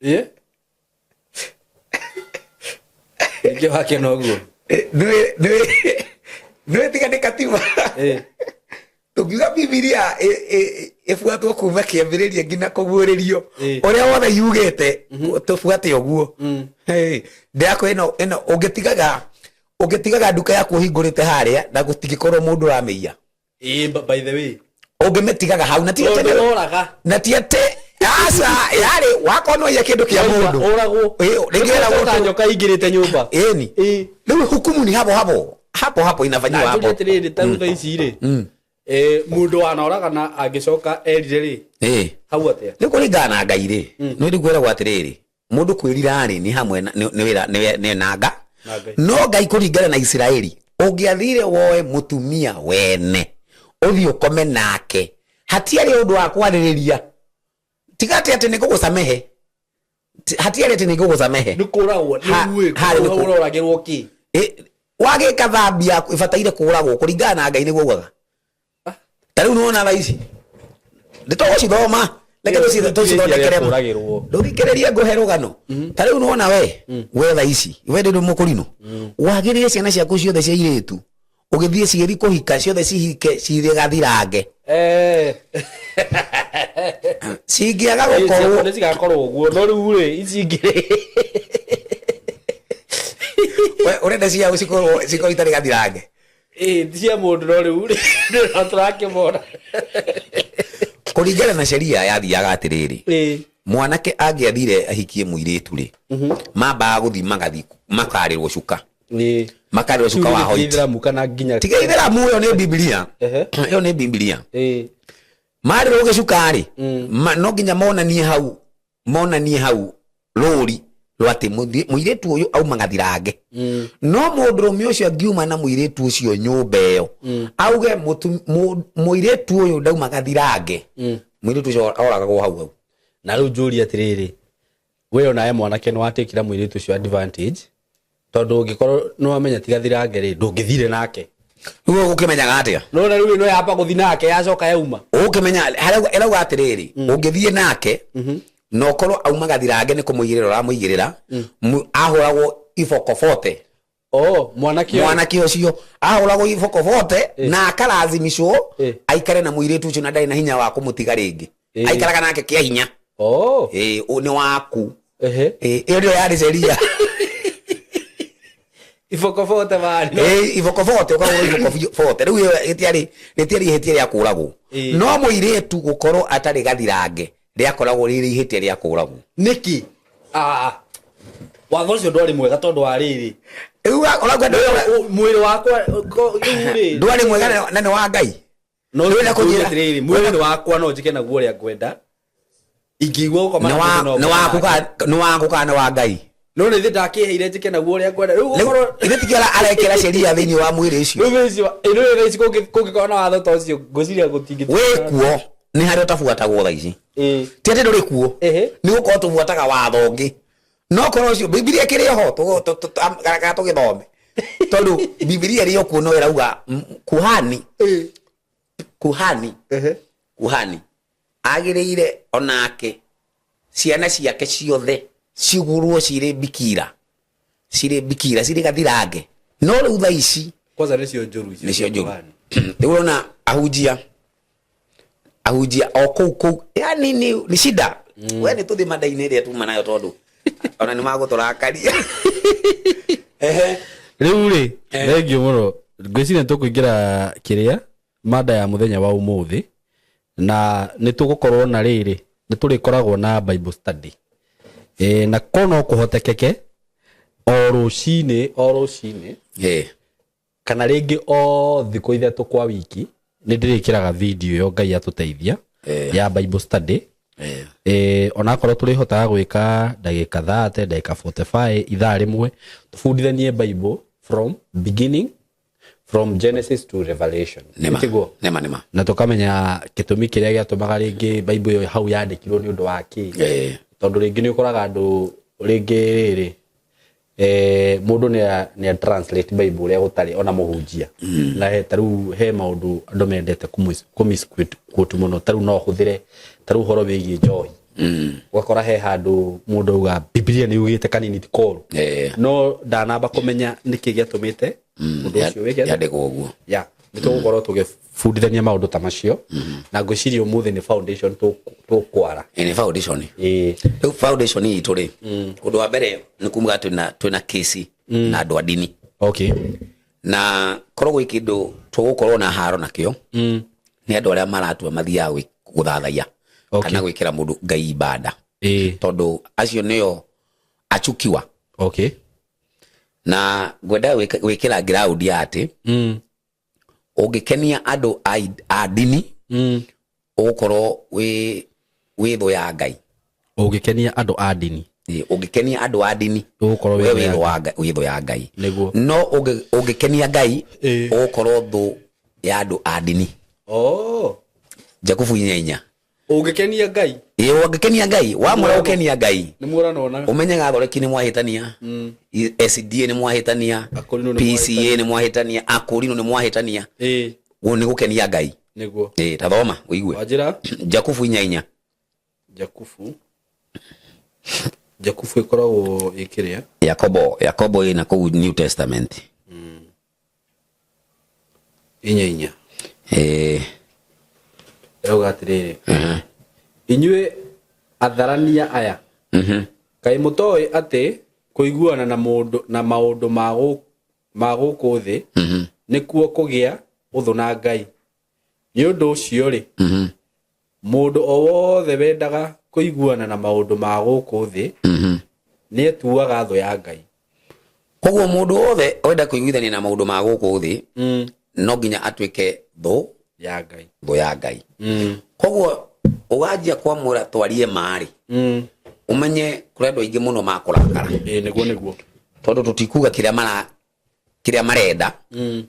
Ĩ? Nĩkĩo wakena ũguo? Nĩwĩ tiga nĩ katiba. Tũngiuga Bibilia ĩbuatwo kuma kĩambĩrĩria nginya kũguũrĩrio, ũrĩa wothe yugĩte tũbuate ũguo. Hey, ndĩrakũ ĩno ĩno ũngĩtigaga ũngĩtigaga nduka yaku ũhingũrĩte harĩa na gũtingĩkorwo mũndũ ũramĩiya. Ĩ, by the way. Ũngĩmĩtigaga hau na ti atĩ Tondũ woraga. Na ti atĩ aca yarĩ wakorwo no iye kĩndũ kĩa mũndũ. Ũragwo. Ĩ, rĩngĩ weragwo Ta nyoka ingĩrĩte nyũmba. Ĩni. Rĩu hukumu ni hapo hapo hapo hapo inafanyiwa Na hapo. njũrie atĩrĩrĩ, ta rĩu thaa ici rĩ, mũndũ wanoraga na angĩcoka erire rĩ, hau atĩa? Nĩ kũringana na Ngai rĩ, nĩ rĩu kwĩragwo atĩrĩrĩ, mũndũ kwĩrira rĩ nĩ hamwe nĩ wĩra nĩ nanga. Na Ngai. No Ngai kũringana na Isiraeli, ũngĩathire woe mũtumia wene ũthiĩ ũkome nake, hatiarĩ ũndũ wa kwarĩrĩria, tiga atĩ atĩ nĩ ngũgũcamehe. Hatiarĩ atĩ nĩ ngũgũcamehe. Nĩ kũragwo. Nĩ harĩ nĩ ũroragĩrwo kĩ? Wagĩka thambi yaku ĩbataire kũragwo kũringana na Ngai nĩguo augaga. Ta rĩu nĩwona thaa ici nĩ tũgũcithoma, reke tũcithondekere. Kũragĩrwo. Ndũthikĩrĩrie ngũhe rũgano. Ta rĩu nĩwona we thaa ici we ndĩ mũkũrinũ, wagĩrĩire ciana ciaku ciothe cia irĩtu ũgĩthiĩ cigĩthiĩ kũhika, ciothe cihike cirĩ gathirange. Cingĩaga gũkorwo Nĩ cigakorwo ũguo, no rĩu rĩ, ici ingĩ rĩ? We, ũrenda ciao cikorwo itarĩ gathirange? Ĩ, ti cia mũndũ, no rĩu rĩ, no tũrakĩmona. Kũringana na sheria yathiaga atĩrĩrĩ, mwanake angĩathire ahikie mũirĩtu rĩ, mambaga gũthiĩ magathiĩ makarĩrwo cuka, makarĩrwo cuka wa white. Ithĩramu kana nginya? Tiga ithĩramu, ĩyo nĩ Bibilia. Ĩyo nĩ Bibilia. Marĩrwo gĩcuka rĩ, no nginya monanie hau rũri rwa atĩ mũirĩtu ũyũ auma gathirange. No mũndũrũme ũcio angiuma na mũirĩtu ũcio nyũmba ĩyo auge mũirĩtu ũyũ ndauma gathirange, mũirĩtu ũcio oragagwo hau hau. Na rĩu njũrie atĩrĩrĩ, we onawe mwanake nĩ watakĩra mũirĩtu ũcio advantage, tondũ ũngĩkorwo nĩ wamenya ti gathirange rĩ, ndũngĩthire nake. Rĩu ũgũkĩmenyaga atĩa? No na rĩu ĩno yamba gũthi nake yacoka yauma. Ũgũkĩmenya harĩa ĩrauga atĩrĩrĩ, ũngĩthiĩ nake na ũkorwo auma gathirange, nĩ kũmũigĩrĩra ũramũigĩrĩra. Ahũragwo iboko bote. Oh, mwanake ũyũ. Mwanake ũcio ahũragwo iboko bote na akarazimicwo aikare na mũirĩtu ũcio na ndarĩ na hinya wa kũmũtiga rĩngĩ. Aikaraga nake kĩa hinya. Ĩ, nĩ waku. Ĩ, ĩyo nĩyo yarĩ sheria. Iboko bote bani. Ĩ, iboko bote, ũkahũrwo iboko bote. Rĩu ĩyo rĩtiarĩ ihĩtia rĩa kũragwo. No mũirĩtu gũkorwo atarĩ gathirange rĩakoragwo rĩrĩ ihĩtia rĩa kũragwo. Nĩkĩ? Ah, watho ũcio ndwarĩ mwega tondũ wa rĩrĩ. Rĩu ũrauga Mwĩrĩ wakwa rĩu rĩ. Ndwarĩ mwega na nĩ wa Ngai. No Ndũrenda kũnjĩra- atĩrĩrĩ, mwĩrĩ nĩ wakwa, no njĩke naguo ũrĩa ngwenda. Ingĩigua gũkoma nĩ na wa mũndũ no nĩ waku ngome nake. nĩ waku kana nĩ wa Ngai? No nĩ thĩ ndakĩheire njĩke naguo ũrĩa ngwenda. Rĩu Rĩu gũkorwo ithe tikĩo arekĩra sheria thĩinĩ wa mwĩrĩ ũcio. Rĩu thaa ici rĩu thaa ici kũngĩkorwo na watho ta ũcio, ngwĩciria gũtingĩ. Wĩ kuo nĩ harĩa ũtabuatagwo thaa ici. Ti atĩ ndũrĩ kuo. Nĩ gũkorwo tũbuataga watho ũngĩ, no korwo ũcio Bibilia ĩkĩrĩ oho kana tũgĩthome, tondũ Bibilia ĩrĩ o kuo, no ĩrauga kuhani kuhani kuhani agĩrĩire onake ciana ciake ciothe cigũrwo cirĩ bikira, cirĩ bikira, cirĩ gathirange. No rĩu thaa ici Kwanza nĩcio njũru icio. Nĩcio njũru. Rĩu ũrona ahunjia o kũu kũu, yani ni shida. We nĩ tũthiĩ mada-inĩ ĩrĩa tuma nayo tondũ Ona nĩ magũtũrakaria. Ehe. Rĩu rĩ, thengiũ mũno. Ngwĩciria nĩ tũkũingĩra kĩrĩa mada ya mũthenya wa ũmũthĩ, na nĩ tũgũkorwo na rĩrĩ, nĩ tũrĩkoragwo na Bible study. Na ko no kũhotekeke o rũcinĩ, o rũcinĩ kana rĩngĩ o thikũ 3 kwa wiki nĩ ndĩrĩkĩraga video ĩyo, Ngai atũteithia, ya Bible study. Onakorwo tũrĩhotaga gwĩka ndagĩka 30, ndagĩka 45, ithaa rĩmwe, tũbundithanie Bible from beginning, from Genesis to Revelation. Nĩma. Tiguo? Nĩma, nĩma. Na tũkamenya gĩtũmi kĩrĩa gĩatũmaga rĩngĩ Bible ĩyo hau yandĩkirwo nĩ ũndũ wa kĩ. Tondũ rĩngĩ nĩ ũkoraga andũ rĩngĩ rĩrĩ, mũndũ nĩ a translate Bible ũrĩa gũtarĩ ona mũhunjia. Na ta rĩu he maũndũ andũ mendete kũ-misquote mũno. Ta rĩu no hũthĩre ta rĩu ũhoro wĩgiĩ njohi. Ũgakora he handũ mũndũ auga Biblia nĩ yugĩte kanini ti koru. No ndanamba kũmenya nĩkĩ gĩatũmĩte ũndũ ũcio wĩke atĩa? Yandĩkwo ũguo. Ya, nĩ tũgũkorwo tũgĩbundithania maũndũ ta macio. Na ngwĩciria ũmũthĩ nĩ foundation tũkwara. Nĩ foundation. Rĩu foundation itũ rĩ, ũndũ wa mbere nĩ kuga twĩna kesi na andũ a ndini. Na korwo gwĩ kĩndũ tũgũkorwo na haro nakĩo, nĩ andũ arĩa maratua mathiaga gũthathaiya. Kana gwĩkĩra mũndũ Ngai ibada. Tondũ acio nĩo achukiwa. Na ngwenda gwĩkĩra ground ya atĩ, ũngĩkenia andũ a ndini, ũgũkorwo wĩ thũ ya Ngai. Ũngĩkenia andũ a ndini. Ĩ, ũngĩkenia andũ a ndini, Ũgũkorwo we wĩ wĩ thũ ya thũ wa Ngai, wĩ thũ ya Ngai. Nĩguo. No ũngĩkenia Ngai, ũgũkorwo thũ ya andũ a ndini. Jakubu 4:4. Ũngĩkenia Ngai. Ĩ, ũngĩkenia Ngai, wamũra gũkenia Ngai. Nĩ mũranona. Ũmenyaga athoreki nĩ mwahĩtania. SDA nĩ mwahĩtania. Akũrinũ nĩ PCA nĩ mwahĩtania. Akũrinũ nĩ mwahĩtania. Ũguo nĩ gũkenia Ngai. Nĩguo. Ta thoma, ũigue. Wanjĩra? Jakubu 4:4. Jakubu. Jakubu ĩkoragwo ĩkĩrĩa? Yakobo, Yakobo ĩna kũu New Testament. 4:4. Ĩrauga atĩrĩrĩ. Inyuĩ atharania aya. Kaĩ mũtoĩ atĩ kũiguana na mũndũ na maũndũ ma gũkũ thĩ nĩkuo kũgĩa ũthũ na Ngai. Nĩ ũndũ ũcio rĩ, mũndũ o wothe wendaga kũiguana na maũndũ ma gũkũ thĩ nĩetuaga thũ ya Ngai. Koguo mũndũ wothe wenda kũiguithania na maũndũ ma gũkũ thĩ, no nginya atuĩke thũ ya Ngai. Thũ ya Ngai. Koguo ũganjia kwamũra twarie marĩ, ũmenye kũrĩ andũ aingĩ mũno makũrakara. Nĩguo, nĩguo. Tondũ tũtikuga kĩrĩa marenda,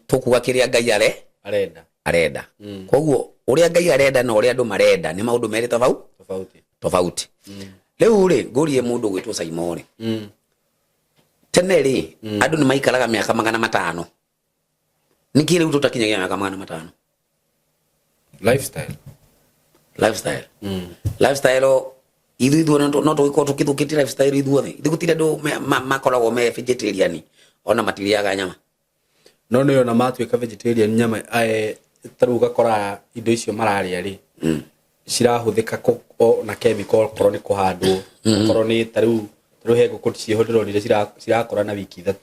tũkuga kĩrĩa Ngai arenda. Arenda. Koguo ũrĩa Ngai arenda na ũrĩa andũ marenda nĩ maũndũ merĩ tofauti. Tofauti. Rĩu rĩ, ngũrie mũndũ gwĩtwo Simon rĩ. Tene rĩ, andũ nĩ maikaraga mĩaka 500. Nĩkĩ rĩu tũtakinyagia mĩaka 500? Lifestyle. Lifestyle. Lifestyle ithuĩ ithuothe no tũgĩkorwo tũkĩthũkĩtie lifestyle ithuothe. Ithuĩ gũtirĩ andũ makoragwo me vegetarian, ona matirĩaga nyama. No nĩ ona matuĩka vegetarian nyama, ta rĩu ũgakora indo icio mararĩa rĩ, cirahũthĩka na chemical, okorwo nĩ kũhandwo, okorwo nĩ ta rĩu, ta rĩu he ngũkũ ciĩho ndĩronire cirakũra na wiki 3.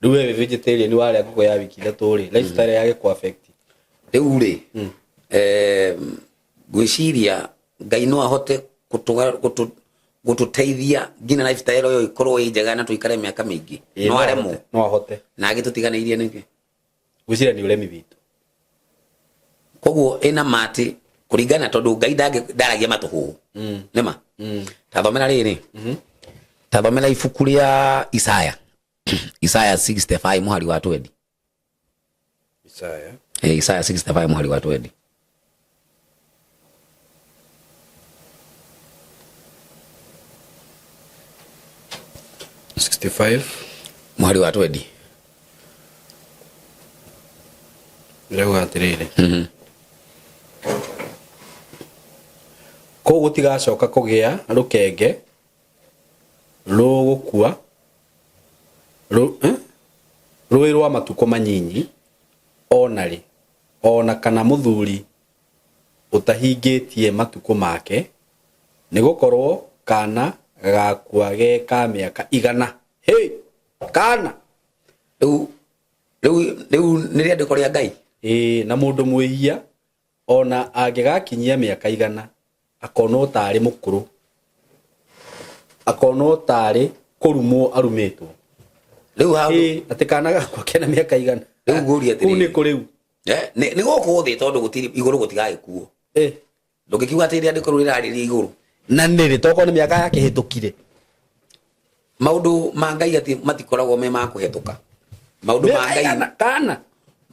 Rĩu we wĩ vegetarian warĩa ngũkũ ya wiki 3 rĩ, lifestyle ya gĩkũ affect. Rĩu rĩ, ngwĩciria Ngai no ahote gũtũteithia nginya lifestyle ĩyo ĩkorwo ĩ njega na tũikare mĩaka mĩingĩ. No aremwo. No ahote. Na agĩtũtiganĩirie nĩkĩ? Ngwĩciria nĩ ũremi witũ. Koguo ĩna matĩ kũringana tondũ Ngai ndaragia matũhũhũ. Nĩma? Ta thomera rĩrĩ. Ta thomera ibuku rĩa Isaya. Isaya 65 mũhari wa 20. Isaya. Isaya 65 mũhari wa 20. 65. Mũhari wa 20. Ndĩrauga atĩrĩrĩ. Kũu gũtigacoka kũgĩa rũkenge rũgũkua rũĩ rwa matukũ manyinyi ona rĩ, ona kana mũthuri ũtahingĩtie matukũ make, nĩgũkorwo kaana Gagakua ge ka mĩaka 100. Hey, kana. Rĩu rĩu rĩu nĩ rĩandĩko rĩa Ngai. Ĩĩ, na mũndũ mwĩhia ona angĩgakinyia mĩaka 100 akonwo tarĩ mũkũrũ, akonwo tarĩ kũrumwo arumĩtwo. Rĩu hau Ĩĩ, atĩ kana gakua kena mĩaka 100. Rĩu ngũria Kũu nĩ atĩrĩrĩ. kũ rĩu? Eh, nĩ gũkũ thĩ tondũ gũtirĩ igũrũ gũtigagĩkuo. Ndũngĩkiuga atĩ rĩandĩko rĩu rĩrarĩria igũrũ. Na nĩrĩ tokorwo nĩ mĩaka yakĩhĩtũkire. Maũndũ ma Ngai atĩ matikoragwo me ma kũhetũka. Maũndũ ma Mĩaka Ngai 100 kana.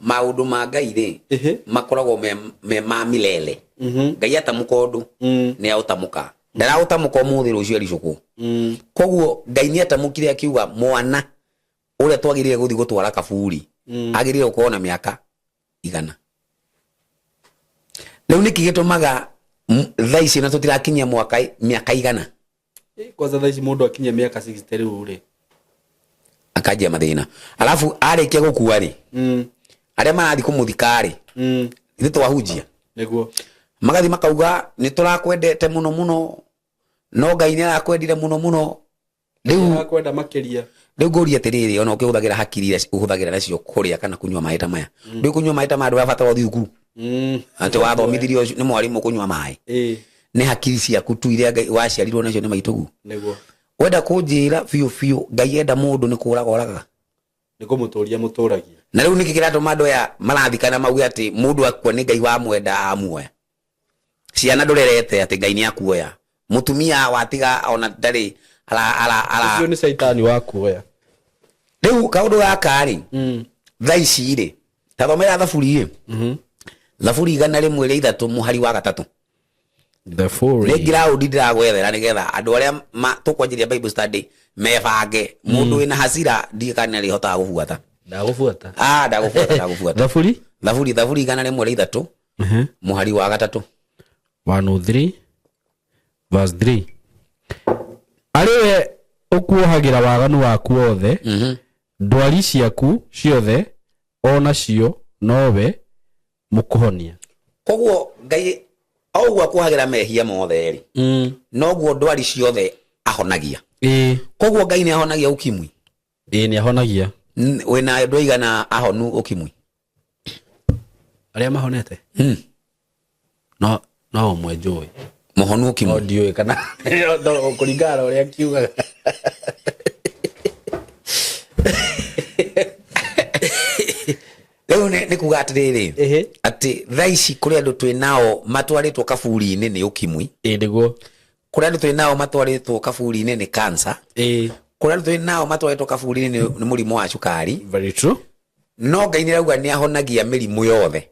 Maũndũ ma Ngai rĩ makoragwo me ma milele. Ngai atamũka ũndũ nĩ aũtamũka. Ndaraũtamũka ũmũthĩ rũciũ ericũkwo. Koguo Ngai nĩ atamũkire akiuga mwana ũrĩa twagĩrĩire gũthiĩ gũtwara kaburi agĩrĩire gũkorwo na mĩaka 100. Rĩu nĩkĩ gĩtũmaga thaa ici na tũtirakinyia mwaka mĩaka 100? Kwanza thaa ici mũndũ akinyia mĩaka 60 rĩu rĩ akanjia mathĩna. Alafu arĩkia gũkua rĩ, arĩa marathiĩ kũmũthika rĩ, ithuĩ twahunjia nĩguo magathiĩ makauga nĩ tũrakwendete mũno mũno, no Ngai nĩ arakwendire mũno mũno. Rĩu arakwenda makĩria. Rĩu ngũria atĩrĩrĩ, ona ũkĩhũthagĩra hakiri iria ũhũthagĩra nacio kũrĩa kana kũnyua maĩ ta maya, ndũĩ kũnyua maĩ ta maya ndũrabatara ũthiĩ thukuru, atĩ wathomithirio nĩ mwarimũ kũnyua maĩ. Nĩ hakiri ciaku tu iria Ngai waciarirwo nacio nĩ maitũguo. Nĩguo. Wenda kũnjĩra biũ biũ Ngai enda mũndũ nĩ kũraga oragaga? Nĩ kũmũtũria mũtũragia. Na rĩu nĩkĩ kĩratũma andũ aya marathikana mauge atĩ mũndũ akua nĩ Ngai wamwenda amuoya? Ciana ndũrerete atĩ Ngai nĩ akuoya. Mũtumia watiga ona ndarĩ ara ara ara. Ũcio nĩ caitani wakuoya. Rĩu kaũndũ gaka rĩ, thaa ici rĩ, ta thomera Thaburi rĩ. Thaburi 103 mũhari wa 3. Thaburi. Nĩ ground ndĩragwethera nĩgetha andũ arĩa tũkwanjĩrĩria Bible study mebange. Mũndũ wĩna hasira ndiũĩ kana nĩarĩhotaga gũbuata. Ndagũbuata. Ndagũbuata, ndagũbuata. Thaburi? Thaburi 103 mũhari wa 3. 103 verse 3. Arĩ we ũkuohagĩra waganu waku wothe, ndwari ciaku ciothe o nacio nowe mũkũhonia. Koguo Ngai o ũguo akuohagĩra mehia mothe rĩ, noguo ndwari ciothe ahonagia. Koguo Ngai nĩ ahonagia ukimwi. Ĩĩ, nĩ ahonagia. Wĩna andũ aigana ahonu ukimwi? Arĩa mahonete? No ũmwe njũĩ. Mũhonu ukimwi? No ndiũĩ kana no, kũringana na ũrĩa akiugaga. Rĩu nĩ kuga atĩrĩrĩ, atĩ thaa ici kũrĩ andũ twĩ nao matwarĩtwo kaburi-inĩ nĩ ukimwi. Ĩĩ, nĩguo. Kũrĩ andũ twĩ nao matwarĩtwo kaburi-inĩ nĩ cancer. Kũrĩ andũ twĩ nao matwarĩtwo kaburi-inĩ nĩ mũrimũ wa cukari. Very true. No Ngai nĩ arauga nĩ ahonagia mĩrimũ yothe.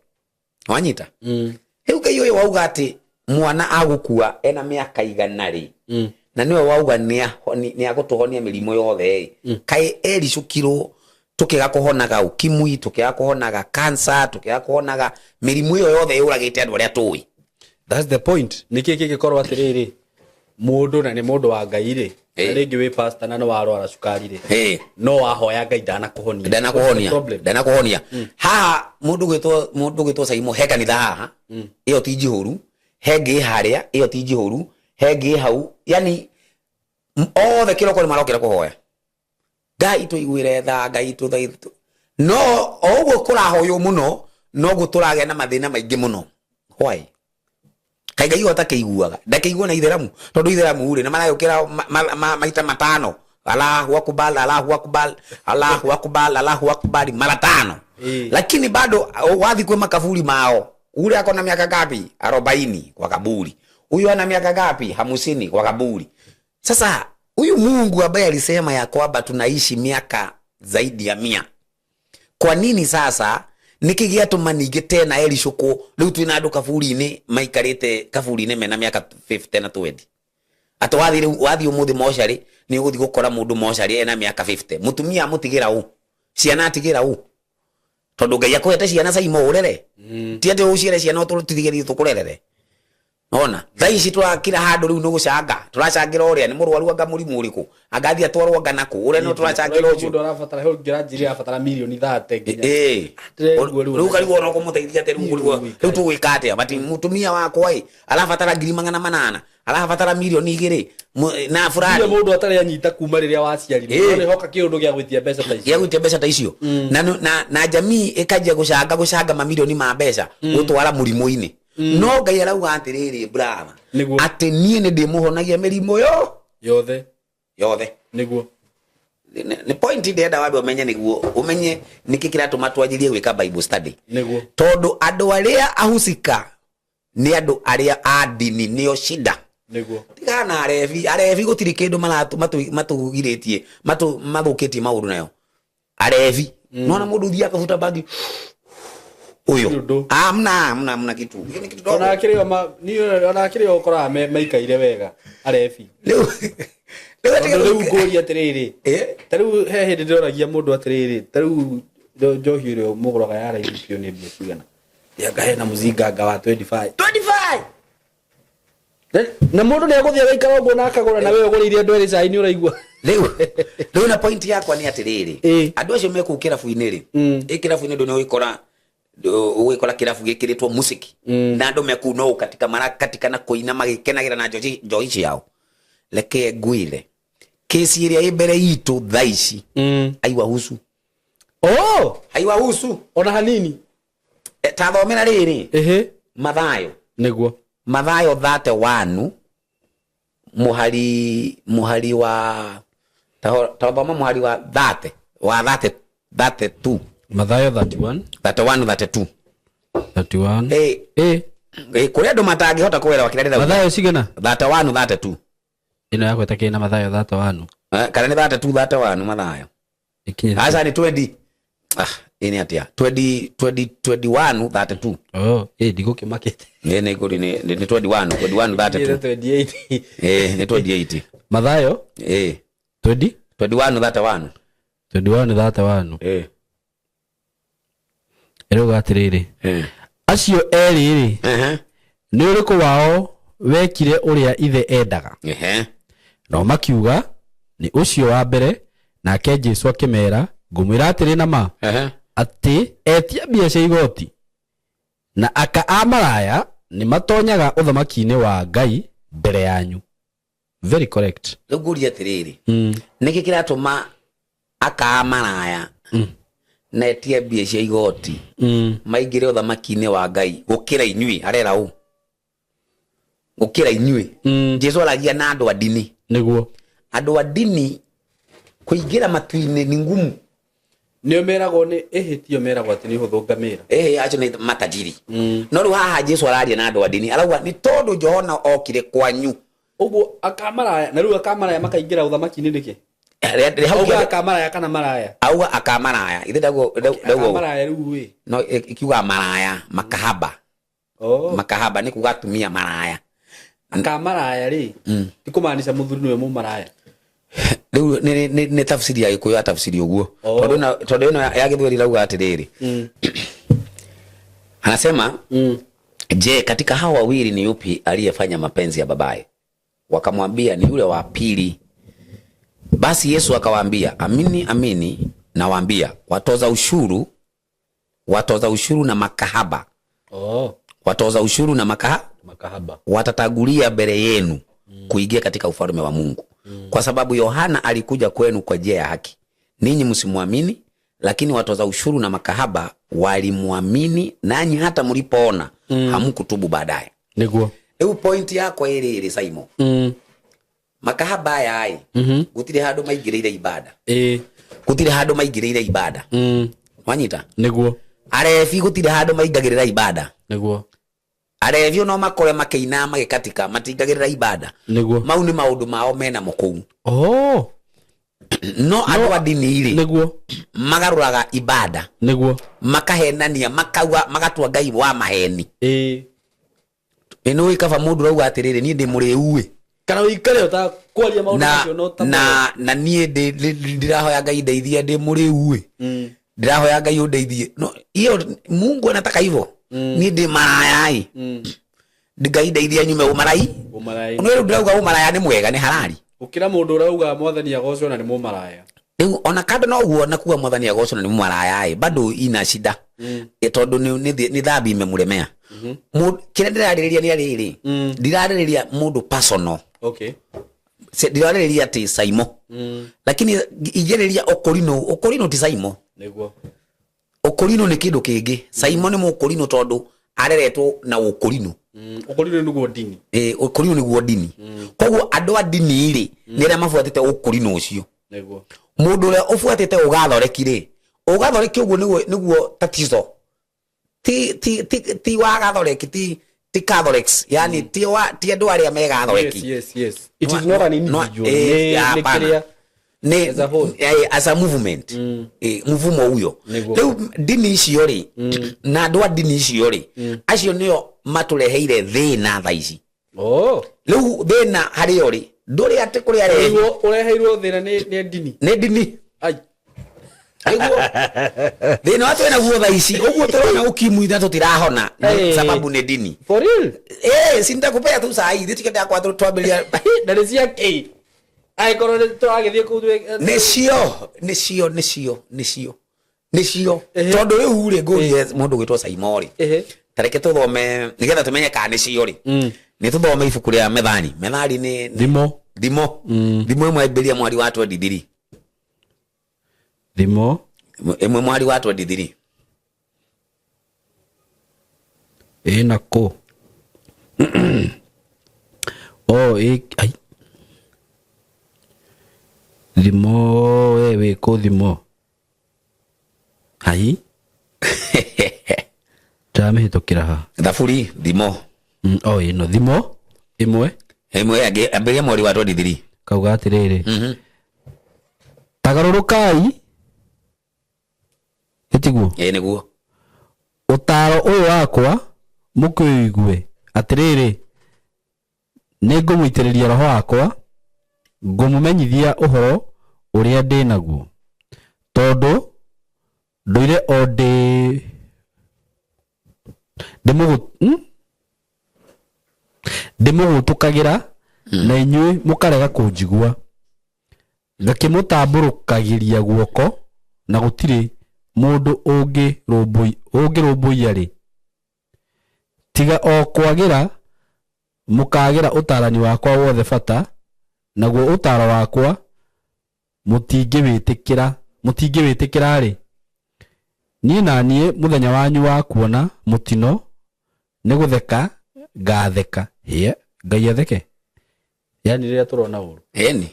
Wanyita? Rĩu Ngai ũyũ wauga atĩ mwana agũkua ena mĩaka 100 rĩ, na nĩwe wauga nĩ agũtũhonia mĩrimũ yothe rĩ, kaĩ ericũkirwo tũkĩaga kũhonaga ukimwi, tũkĩaga kũhonaga cancer, tũkĩaga kũhonaga mĩrimũ ĩyo yothe yũragĩte andũ arĩa tũĩ. That's the point. Nĩkĩ kĩngĩkorwo atĩrĩrĩ, mũndũ na nĩ mũndũ wa Ngai rĩ, na rĩngĩ wĩ pastor na nĩ warwara cukari rĩ, no wahoya Ngai ndanakũhonia. Ndanakũhonia. What's the problem? Ndanakũhonia. Haha mũndũ gwĩtwo Saimo he kanitha haha, ĩyo ti njihũru, he ngĩ harĩa, ĩyo ti njihũru, he ngĩ hau, yani othe kĩroko nĩ marokĩra kũhoya. Ngai tũiguĩre tha, Ngai tũthaithe. No o ũguo kũrahoywo mũno, noguo tũragĩa na mathĩna maingĩ mũno. Why? Kaĩ Ngai ũtakĩiguaga? Ndakĩigua na itheramu, tondũ itheramu rĩ, nĩ maragĩũkĩra maita 5. Allahu akbar, Allahu akbar, Allahu akbar, Allahu akbar, mara 5. Lakini bado wathi kwĩ makaburi mao. Ule ako na miaka ngapi? 40 kwa kaburi. Huyu ana miaka ngapi? 50 kwa kaburi. Sasa huyu Mungu ambaye alisema ya kwamba tunaishi miaka zaidi ya 100. Kwa nini sasa niki gĩatũma ningĩ tena ericũkwo rĩu twĩna andũ kaburi-inĩ maikarĩte kaburi-inĩ mena mĩaka 50 na 20? Atĩ wathiĩ rĩu, wathiĩ ũmũthĩ mocarĩ, nĩ ũgũthiĩ gũkora mũndũ mocarĩ ena mĩaka 50. Mũtumia amũtigĩra ũ? Ciana atigĩra ũ? Tondũ Ngai akũhete ciana caima ũrere. Ti atĩ ũciare ciana ũtũtigĩrie tũkũrerere. Ona thaa ici tũrakira handũ rĩu nĩ gũcanga, tũracangĩra ũrĩa nĩ mũrwaru anga mũrimũ ũrĩkũ, anga athiĩ atwarwo anga nakũ, ũrĩa no tũracangĩra ũcio. Mũndũ arabatara he ũngĩ arabatara mirioni 30 nginya. Ĩĩ. Ndĩraigua rĩu. Rĩu karigwo no kũmũteithia atĩa rĩu kũrigwo rĩu tũgwĩka atĩa, but mũtumia wakwa ĩ arabatara 800,000, arabatara 2 mirioni na Nginya fulani mũndũ atarĩ anyita kuma rĩrĩa waciarirwo. Ĩĩ. No nĩ hoka kĩũndũ gĩa gwĩtia mbeca ta icio. Gĩa gwĩtia mbeca ta icio na jamii ĩkanjia gũcanga gũcanga mamirioni ma mbeca gũtwara mũrimũ-inĩ, no Ngai arauga atĩrĩrĩ, brother, Nĩguo. atĩ niĩ nĩ ndĩmũhonagia mĩrimũ yo Yothe. Yothe. Nĩguo. Nĩ point ndĩrenda wambe ũmenye nĩguo ũmenye nĩkĩ kĩratũma twanjĩrie gwĩka Bible study. Nĩguo. Tondũ andũ arĩa ahusika nĩ andũ arĩa a ndini, nĩo shida. Nĩguo. Tigana na arebi. Arebi gũtirĩ kĩndũ matũgirĩtie, mathũkĩtie maũndũ nayo arebi. Nona mũndũ ũthiaga akabuta bangi ũyũ. Ũndũ. Amna, amna, amna kitu. Hiyo ni kitu dogo. Ona akĩrĩ o niĩ ona akĩrĩ o ũkoraga maikaire wega arebi. Rĩu Tondũ rĩu ngũria atĩrĩrĩ, ta rĩu he hĩndĩ ndĩroragia mũndũ atĩrĩrĩ, ta rĩu njohi ĩrĩa mũgũraga ya raithi biũ nĩ mbia cigana? Yanga hena mũzinganga wa 25. 25. Na mũndũ nĩ agũthiĩ agaikara ũguo na akagũra, na we ũgũrĩire andũ erĩ cai nĩ ũraigua. Rĩu na point yakwa nĩ atĩrĩrĩ, andũ acio me kũu kĩrabu-inĩ rĩ, ĩ kĩrabu-inĩ ndũ nĩ ũgĩkora ũgĩkora kĩrabu gĩkĩrĩtwo music na andũ me kũu no gũkatika marakatika na kũina magĩkenagĩra na njohi ciao. Reke ngwĩre, kesi ĩrĩa ĩ mbere itũ thaa ici aiwahusu. Oh! Haiwahusu. Ona hanini. Ta thomera rĩrĩ. Mathayo. Nĩguo. Mathayo 31 muhari wa ta thoma muhari wa 30 wa 30 32. Mathayo 31. 31, 32. 31. Kũrĩ andũ matangĩhota kũelewa kĩrĩa ndĩrauga. Mathayo cigana? 31, 32. Ĩno yakwa ĩtakĩrĩ na Mathayo 31. Kana nĩ 32, 31 Mathayo. Ĩkinyĩte. Aca nĩ 20. Ah, ĩ nĩ atĩa? 20, 20, 21, 32. Oh, ndigũkĩmakĩte. Nĩ ngũri nĩ 21, 21, 32. 28. Nĩ 28. Mathayo? 20? 21, 31. 21, 31. Ĩrauga atĩrĩrĩ, acio erĩ rĩ, nĩ ũrĩkũ wao wekire ũrĩa ithe endaga? Nao makiuga, nĩ ũcio wa mbere. Nake Jesu akĩmera, ngũmwĩra atĩrĩ na ma, atĩ etia mbia cia igoti na aka a maraya nĩ matonyaga ũthamaki-inĩ wa Ngai mbere yanyu. Very correct. Rĩu ngũria atĩrĩrĩ, nĩkĩ kĩratũma aka a maraya na etia mbia cia igoti maingĩre ũthamaki-inĩ wa Ngai gũkĩra inyuĩ? Arera ũũ, gũkĩra inyuĩ. Jesu aragia na andũ a ndini. Nĩguo. Andũ a ndini kũingĩra matu-inĩ ni ngumu. Nĩo meragwo nĩ ĩhĩtio, meragwo atĩ nĩ hũthũ ngamĩra. Acio nĩ matajiri. No rĩu haha Jesu araria na andũ a ndini, arauga nĩ tondũ Johana okire kwanyu. Ũguo akamaraya na rĩu akamaraya makaingĩra ũthamaki-inĩ nĩkĩ? Hau Auga akamaraya kana maraya? Auga akamaraya ithe ndauga ũguo. Akamaraya rĩu ĩ. No ikiuga maraya, makahaba. Oh. Makahaba nĩ kuga atumia maraya. Akamaraya rĩ, ti kũmaanisha mũthuri nĩwe mũmaraya? Rĩu nĩ tafsiri ya Gĩkũyũ ya tafsiri ũguo. Oh. Tondũ ĩno ya Gĩthweri irauga atĩrĩrĩ, anasema, je, katika hao wawili ni yupi aliyefanya mapenzi ya babaye? Wakamwambia, ni yule wa pili. Basi Yesu akawaambia, amini amini nawaambia, watoza ushuru na makahaba, Oh. watoza ushuru na Makahaba. watatangulia mbele yenu kuingia katika ufalme wa Mungu. Kwa sababu Yohana alikuja kwenu kwa njia ya haki, ninyi msimwamini, lakini watoza ushuru na makahaba walimwamini, nanyi hata mlipoona hamkutubu baadaye. Nĩguo. Rĩu point yakwa ĩrĩ Simon, makahaba aya ĩ, gũtirĩ handũ maingĩrĩire ibada. Gũtirĩ handũ maingĩrĩire ibada. Wanyita? Nĩguo. Arebi gũtirĩ handũ maingagĩrĩra ibada. Nĩguo. Arebi no makore makĩina magĩkatika, matingagĩrĩra ibada. Nĩguo. Mau nĩ maũndũ mao mena mũkũu. Oh. No andũ a ndini rĩ, Nĩguo. magarũraga ibada. Nĩguo. Makahenania, makauga, magatua Ngai wa maheni. Ĩ nĩ kaba mũndũ rauga atĩrĩrĩ, niĩ ndĩ mũrĩu ĩ. Kana ũikare ũtakwaria maũndũ Na macio no ta na niĩ ndĩrahoya Ngai ndeithie, ndĩ mũrĩu ĩ. Ndĩrahoya Ngai ũndeithie. No hiyo Mungu anataka hivyo? Niĩ ndĩ maraya ĩ. Ngai ndeithia nyume ũmarai. Ũmarai. No rĩu ndĩrauga ũmaraya nĩ mwega, nĩ harari. Gũkĩra mũndũ ũrauga Mwathani agocwo na nĩ mũmaraya. Rĩu ona kando na ũguo na kuga Mwathani agocwo na nĩ mũmaraya ĩ, bado ina shida. Tondũ nĩ dhambi imemuremea. Kĩrĩa ndĩrarĩrĩria nĩ arĩrĩ, ndirarĩrĩria mũndũ personal. Ndirarĩrĩria atĩ Saimo. Lakini ingĩrĩria ũkũrinũ, ũkũrinũ ti Saimo. Nĩguo. Ũkũrinũ nĩ kĩndũ kĩngĩ. Saimo nĩ mũkũrinũ tondũ areretwo na ũkũrinũ. Ũkũrinũ nĩguo ndini. Ũkũrinũ nĩguo ndini. Koguo andũ a ndini rĩ, nĩ arĩa mabuatĩte ũkũrinũ ũcio. Nĩguo. Mũndũ ũrĩa ũbuatĩte ũgathoreki rĩ, ũgathoreki ũguo nĩguo tatizo. Ti wa gathoreki, ti Catholics, yani ti andũ arĩa me gathoreki. Yes, yes, yes. It is not an individual. Nĩ Hapana. kĩrĩa Nĩ as a whole. As a movement. Mvumo huyo. Nĩguo. Rĩu ndini icio rĩ, na andũ a ndini icio rĩ, acio nĩo matũreheire thĩna thaa ici. Rĩu thĩna harĩa ũrĩ, ndũrĩ atĩ kũrĩa arehe. Ũreheirwo thĩna nĩ ndini. Nĩ ndini. Ai. Nĩguo. Thĩna wa twĩna guo thaa ici, ũguo tũrona ukimwi na tũtirahona, nĩ sababu nĩ ndini. For real? Si nitakupea tu saa hii, nĩtũkĩendaga kwa twambĩrĩria. Na nĩ cia kĩ? Angĩkorwo nĩ tũragĩthiĩ kũu twĩ- Nĩcio, nĩcio, nĩcio, nĩcio. Nĩcio. Tondũ rĩu rĩ, ngũrie mũndũ ũgwĩtwo Saimo rĩ. Ta reke tũthome, nĩgetha tũmenye kana nĩcio rĩ. Nĩ tũthome ibuku rĩa Methali. Methali nĩ Thimo. Thimo. Thimo ĩmwe ambĩrĩria mweri wa 23. Thimo. Ĩmwe mweri wa 23. Ĩna kũ? Oh, ĩ, ai. Thimo, we wĩ kũ thimo? Ai. Ndĩramĩhĩtũkĩra ha? Thaburi, thimo. Oh, ĩno thimo ĩmwe. Ĩmwe ambĩrĩria mweri wa 23. Kauga atĩrĩrĩ. Tagarũrũkai. Ĩtiguo? Ĩ, nĩguo. Ũtaaro ũyũ wakwa mũkĩũigue atĩrĩrĩ, nĩngũmũitĩrĩria roho wakwa, ngũmũmenyithia ũhoro ũrĩa ndĩ naguo, tondũ ndũire o ndĩ ndĩmũgũtũkagĩra na inyuĩ mũkarega kũnjigua, ngakĩmũtambũrũkagĩria guoko na gũtirĩ mũndũ ũngĩrũmbũiya rĩ, tiga o kwagĩra mũkagĩra ũtaarani wakwa wothe bata, naguo ũtaaro wakwa mũtingĩwĩtĩkĩra rĩ, niĩ na niĩ mũthenya wanyu wa kuona mũtino nĩ gũtheka ngatheka. Hĩa, Ngai atheke? Yani rĩrĩa tũrona ũru. Ĩni.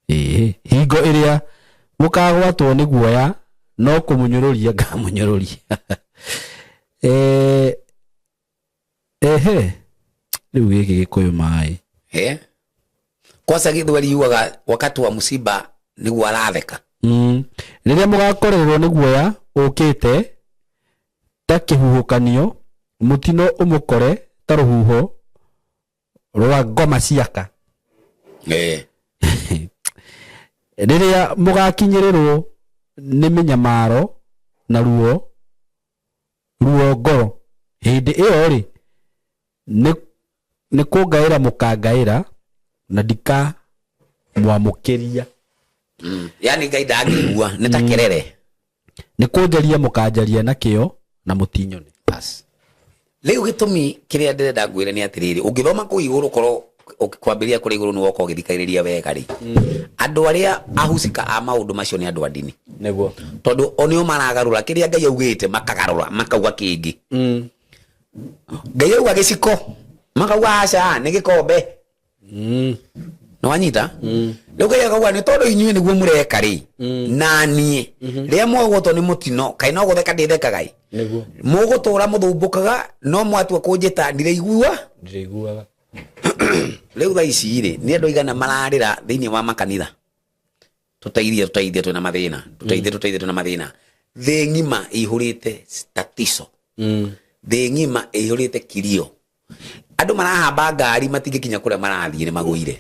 Ĩĩ, hingo ĩrĩa mũkagwatwo nĩ guoya no kũmũnyũrũria ngamũnyũrũria. Ehe, rĩu gĩkĩ gĩkũyũ maĩ. Kwanza gĩthweri yugaga wakati wa msiba nĩguo aratheka. Rĩrĩa mũgakorererwo nĩ guoya ũkĩte ta kĩhuhũkanio, mũtino ũmũkore ta rũhuho rwa ngoma ciaka. Rĩrĩa mũgakinyĩrĩrwo nĩ mĩnyamaro na ruo ngoro, hĩndĩ ĩyo rĩ, nĩ kũngaĩra mũkangaĩra na ndikamwamũkĩria. Yani Ngai ndangĩigua, nĩ ta kerere. Nĩ kũnjaria mũkanjaria na kĩo na mũtinyone. Bas. Rĩu gĩtũmi kĩrĩa ndĩrenda ngwĩre nĩ atĩrĩrĩ, ũngĩthoma kũu igũrũ korwo kwambĩrĩria kũrĩa igũrũ nĩ woka ũgĩthikagĩrĩria wega rĩ, andũ arĩa ahusika a maũndũ macio nĩ andũ a ndini. Nĩguo. Tondũ o nĩo maragarũra kĩrĩa Ngai augĩte, makagarũra makauga kĩngĩ. Ngai auga gĩciko, makauga aca nĩ gĩkombe. Nĩ wanyita? Rĩu Ngai akauga nĩ tondũ inyuĩ nĩguo mũreka rĩ, na niĩ rĩrĩa mwagwatwo nĩ mũtino, kaĩ no gũtheka ndĩthekaga ĩ? Nĩguo. Mũgũtũra mũthumbũkaga, no mwatua kũnjĩta ndiraigua. Ndiraiguaga. Rĩu thaa ici rĩ, nĩ andũ aigana mararĩra thĩinĩ wa makanitha? Tũteithie, tũteithie, twĩna mathĩna. Tũteithie, tũteithie, twĩna mathĩna. Thĩ ng'ima ĩihũrĩte tatizo. Thĩ ng'ima ĩihũrĩte kilio. Andũ marahamba ngari matingĩkinya kũrĩa marathiĩ nĩ magũire.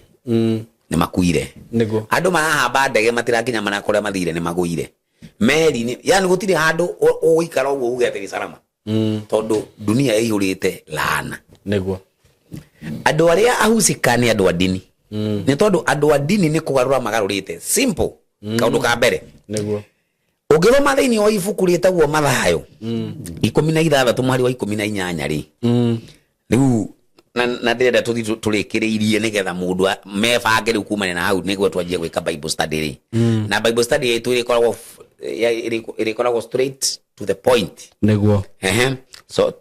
Nĩ makuire. Nĩguo. Andũ marahamba ndege matirakinya kũrĩa mathire nĩ magũire. Meri nĩ, yani gũtirĩ handũ ũgũikara ũguo uge atĩ nĩ salama. Tondũ dunia ĩihũrĩte laana. Nĩguo. Andũ arĩa ahusika nĩ andũ a ndini, nĩ tondũ andũ a ndini nĩ kũgarũra magarũrĩte. Simple. Kaũndũ ka mbere, Nĩguo. Ũngĩthoma thĩinĩ wa ibuku rĩtagwo Mathayo 16 mũhari wa 18 rĩ, rĩu na ndĩrenda tũthiĩ tũrĩkĩrĩirie nĩgetha mũndũ mebange rĩu kumania na hau nĩguo twanjie gwĩka Bible study rĩ. Na Bible study itũ ĩrĩkoragwo ĩrĩkoragwo straight to the point. Nĩguo. Ehe. So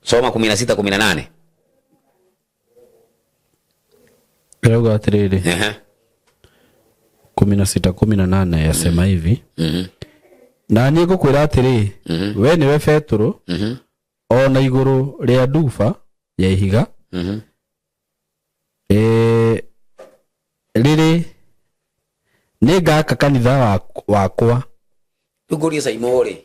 soma 16 18. Ĩrauga atĩrĩrĩ, 16:18 yasema hivi, na niĩ ngũkwĩra atĩrĩ, we nĩwe Betũrũ, o na igũrũ rĩa nduba ya ihiga rĩrĩ nĩngaka kanitha wakwa. Rĩu ngũrie Saimo rĩ,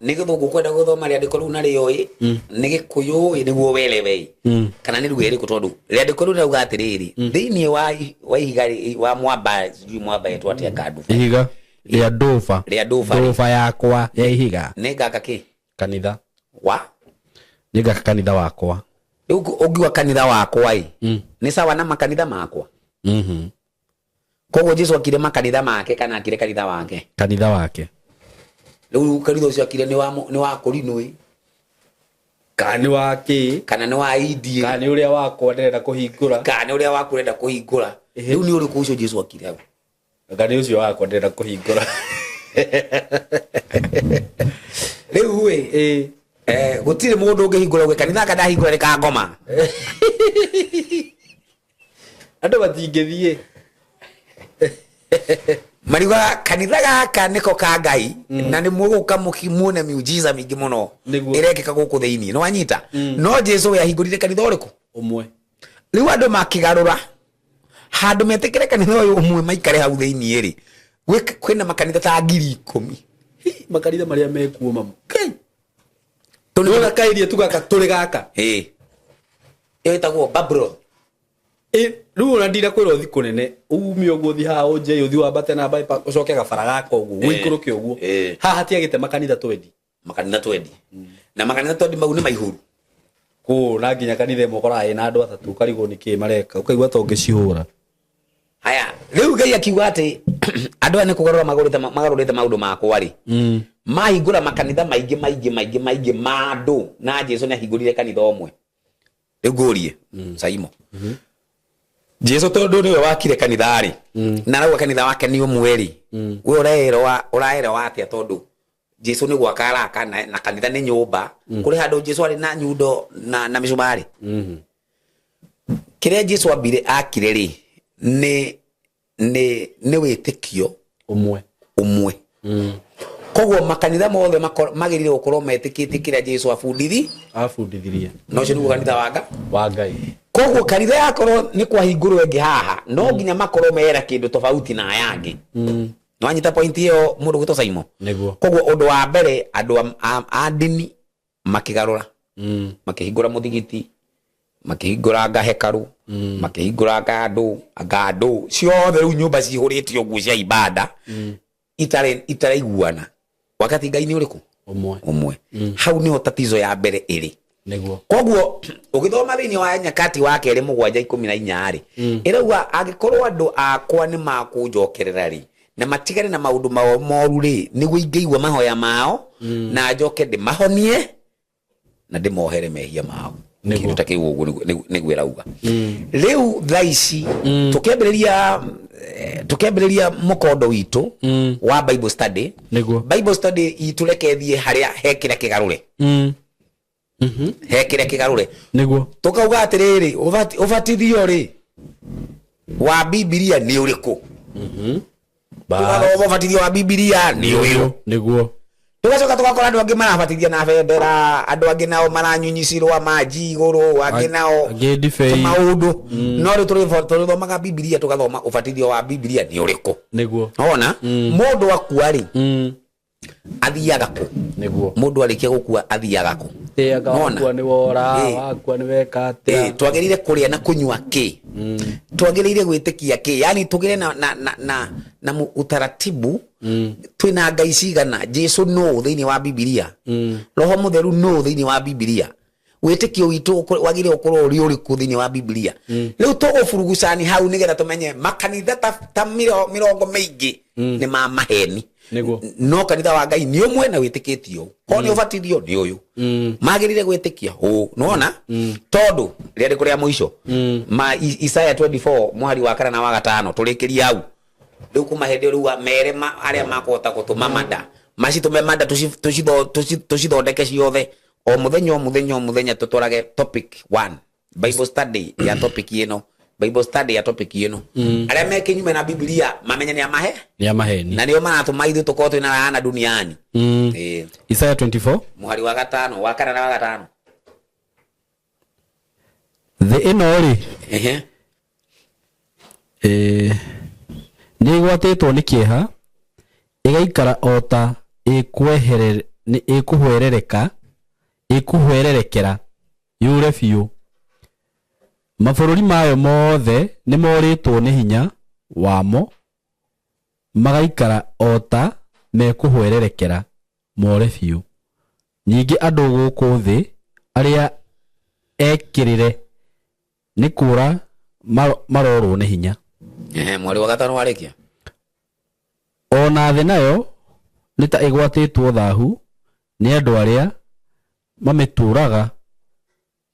nĩ gĩthũngũ kwenda gũthoma rĩandĩko rĩu narĩo ĩ, nĩ gĩkũyũ ĩ nĩguo welewe ĩ, kana nĩ ruga ĩrĩkũ? Tondũ rĩandĩko rĩu rĩrauga atĩrĩrĩ, thĩinĩ wa ihiga wa mwamba, sijui mwamba etwo atĩa, kanduba. Ihiga rĩa nduba. Rĩa nduba rĩ. Nduba yakwa ya ihiga. Nĩ ngaka kĩ? Kanitha. Wa Nĩngaka kanitha wakwa. Rĩu ũngiuga kanitha wakwa ĩ, nĩ sawa na makanitha makwa? Koguo Jesu akire makanitha make kana akire kanitha wake? Kanitha wake. Rĩu kanitha ũcio akire nĩ wa Korinũ ĩ? Kana nĩ wa kĩ? Kana nĩ wa India? Kana nĩ ũrĩa wakwa ndĩrenda kũhingũra? Kana nĩ ũrĩa waku ũrenda kũhingũra? Rĩu nĩ ũrĩkũ ũcio Jesu akire hau? Anga nĩ ũcio wakwa ndĩrenda kũhingũra. Rĩu ĩ, gũtirĩ mũndũ ũngĩhingũra uge kanitha aka ndahingũra nĩ ka ngoma. Andũ matingĩthiĩ. Mariugaga kanitha gaka nĩko ka Ngai na nĩ mũgũka muone miujiza mĩingĩ mũno Nĩguo. ĩrekĩka gũkũ thĩinĩ. Nĩ wanyita? No Jesu we ahingũrire kanitha ũrĩkũ? Ũmwe. Rĩu andũ makĩgarũra handũ metĩkĩre kanitha ũyũ ũmwe maikare hau thĩinĩ rĩ, kwĩna makanitha ta 10,000. Hi, makanitha marĩa mekuo mamu. Kai. Nĩwona kaĩria tu gaka tũrĩ gaka. Ĩĩ. Ĩyo ĩtagwo Babylon. Rĩu ona ndirakwĩra ũthi kũnene, ume ũguo ũthi haha ũnje, ũthi wambate na bypass, ũcoke gabara gaka ũguo, ũikũrũke ũguo. Haha hatiagĩte makanitha twendi. Makanitha twendi. Na makanitha twendi mau nĩ maihũru. Kũũ na nginya kanitha ĩmwe ũkoraga ĩna andũ atatũ, ũkarigwo nĩ kĩĩ mareka, ũkaigua ta ũngĩcihũra. Haya, rĩu Ngai akiuga atĩ andũ aya nĩ kũgarũra magarũrĩte maũndũ makwa rĩ. Mahingũra makanitha maingĩ maingĩ maingĩ maingĩ ma andũ, na Jesu nĩ ahingũrire kanitha ũmwe. Rĩu ngũrie, Saimo. Jesu tondũ nĩwe wakire kanitha rĩ, na arauga kanitha wake nĩ ũmwe rĩ, we ũraerewa atĩa tondũ Jesu nĩ gwaka araka na kanitha nĩ nyũmba. Kũrĩ handũ Jesu arĩ na nyundo na mĩcumarĩ. Kĩrĩa Jesu ambire akire rĩ, nĩ wĩtĩkio ũmwe. Ũmwe. Koguo makanitha mothe magĩrĩire gũkorwo metĩkĩtie kĩrĩa Jesu abundithi. Abundithirie. Na ũcio nĩguo kanitha wa Ngai. Wa Ngai. Koguo kanitha yakorwo nĩ kwahingũrwo ĩngĩ haha, no nginya makorwo mera kĩndũ tofauti na aya angĩ. Nĩwanyita point ĩyo mũndũ gwĩtwo Saimo? Nĩguo. Koguo ũndũ wa mbere andũ a ndini makĩgarũra. Makĩhingũra mũthigiti, makĩhingũra nga hekarũ, makĩhingũra nga andũ, nga andũ ciothe rĩu nyũmba cihũrĩte ũguo cia ibada. Itaraiguana. Wakati Ngai nĩ ũrĩkũ? Ũmwe. Ũmwe. Hau nĩho tatizo ya mbere ĩrĩ. Nĩguo. Koguo ũgĩthoma thĩinĩ wa Nyakati wa kerĩ mũgwanja ikũmi na inya rĩ, ĩrauga angĩkorwo andũ akwa nĩ makũnjokerera rĩ, na matigane na maũndũ mao moru rĩ, nĩguo ingĩigua mahoya mao, na njoke ndĩmahonie na ndĩmohere mehia mao. Nĩguo. Kĩndũ ta kĩu ũguo nĩguo ĩrauga. Rĩu thaa ici, tũkĩambĩrĩria mũkondo witũ wa Bible study. Nĩguo. Bible study itũ reke thiĩ harĩa he kĩrĩa kĩgarũre. He kĩrĩa kĩgarũre. Nĩguo. Tũkauga atĩrĩrĩ, ũbatithio rĩ wa Bibilia nĩ ũrĩkũ? Tũgathoma ũbatithio wa Bibilia nĩ ũyũ. Nĩguo. Tũgacoka tũgakora andũ angĩ marabatithia na bendera, andũ angĩ nao maranyunyicirwo maji igũrũ, angĩ nao Angĩ ndibei. maũndũ. No rĩu tũrĩthomaga Bibilia, tũgathoma ũbatithio wa Bibilia nĩ ũrĩkũ. Nĩguo. Ona mũndũ akua rĩ, athiaga kũ? Nĩguo. Mũndũ arĩkia gũkua athiaga kũ? Ĩ, anga Nona? wakua nĩ wora, Ĩ. wakua nĩ weka atĩa? Ĩ, twagĩrĩire kũrĩa na kũnyua kĩ? Twagĩrĩire gwĩtĩkia kĩ? Yaani tũgĩre na utaratibu. Twĩna Ngai cigana? Jesu nũ thĩinĩ wa Bibilia? Roho Mũtheru nũ thĩinĩ wa Bibilia? Wĩtĩkio witũ wagĩrĩire gũkorwo ũrĩ ũrĩkũ thĩinĩ wa Biblia? Rĩu tũgũburugucani hau nĩgetha tũmenye makanitha ta mĩrongo mĩingĩ nĩ ma maheni. Nĩguo. No kanitha wa Ngai nĩ ũmwe na wĩtĩkĩtio ũũ. Korwo nĩ ũbatithio nĩ ũyũ magĩrĩire gwĩtĩkia ũũ, nĩwona? Tondũ rĩandĩko rĩa mũico ma Isaya 24 mũhari wa kana na wa gatano, tũrĩkĩrie hau. Rĩu kuma hĩndĩ ĩyo rĩu mere arĩa makũhota gũtũma mada macitũme mada, tũcithondeke ciothe o mũthenya, o mũthenya, o mũthenya, tũtwarage topic one, Bible study ya topic ĩno, Bible study ya topic ĩno. Arĩa me kĩnyume na Biblia mamenye nĩ amahe Nĩ amaheni. Na nĩo maratũma ithuĩ tũkorwo twĩna laana duniani. Ĩĩ. Isaya 24. Mũhari wa gatano, wa kana na wa gatano. Thĩ ĩno rĩ, nĩ ĩgwatĩtwo nĩ kĩeha, ĩgaikara o ta ĩkũhwerereka, ĩkũhwererekera yũre biũ. Mabũrũri mayo mothe nĩ morĩtwo nĩ hinya wamo, magaikara o ta mekũhwererekera more biũ. Ningĩ andũ gũkũ thĩ arĩa ekĩrĩre nĩ kũũra marorwo nĩ hinya. Ehe, mweri wa gatano warĩkia. O na thĩ nayo nĩ ta ĩgwatĩtwo thahu nĩ andũ arĩa mamĩtũũraga,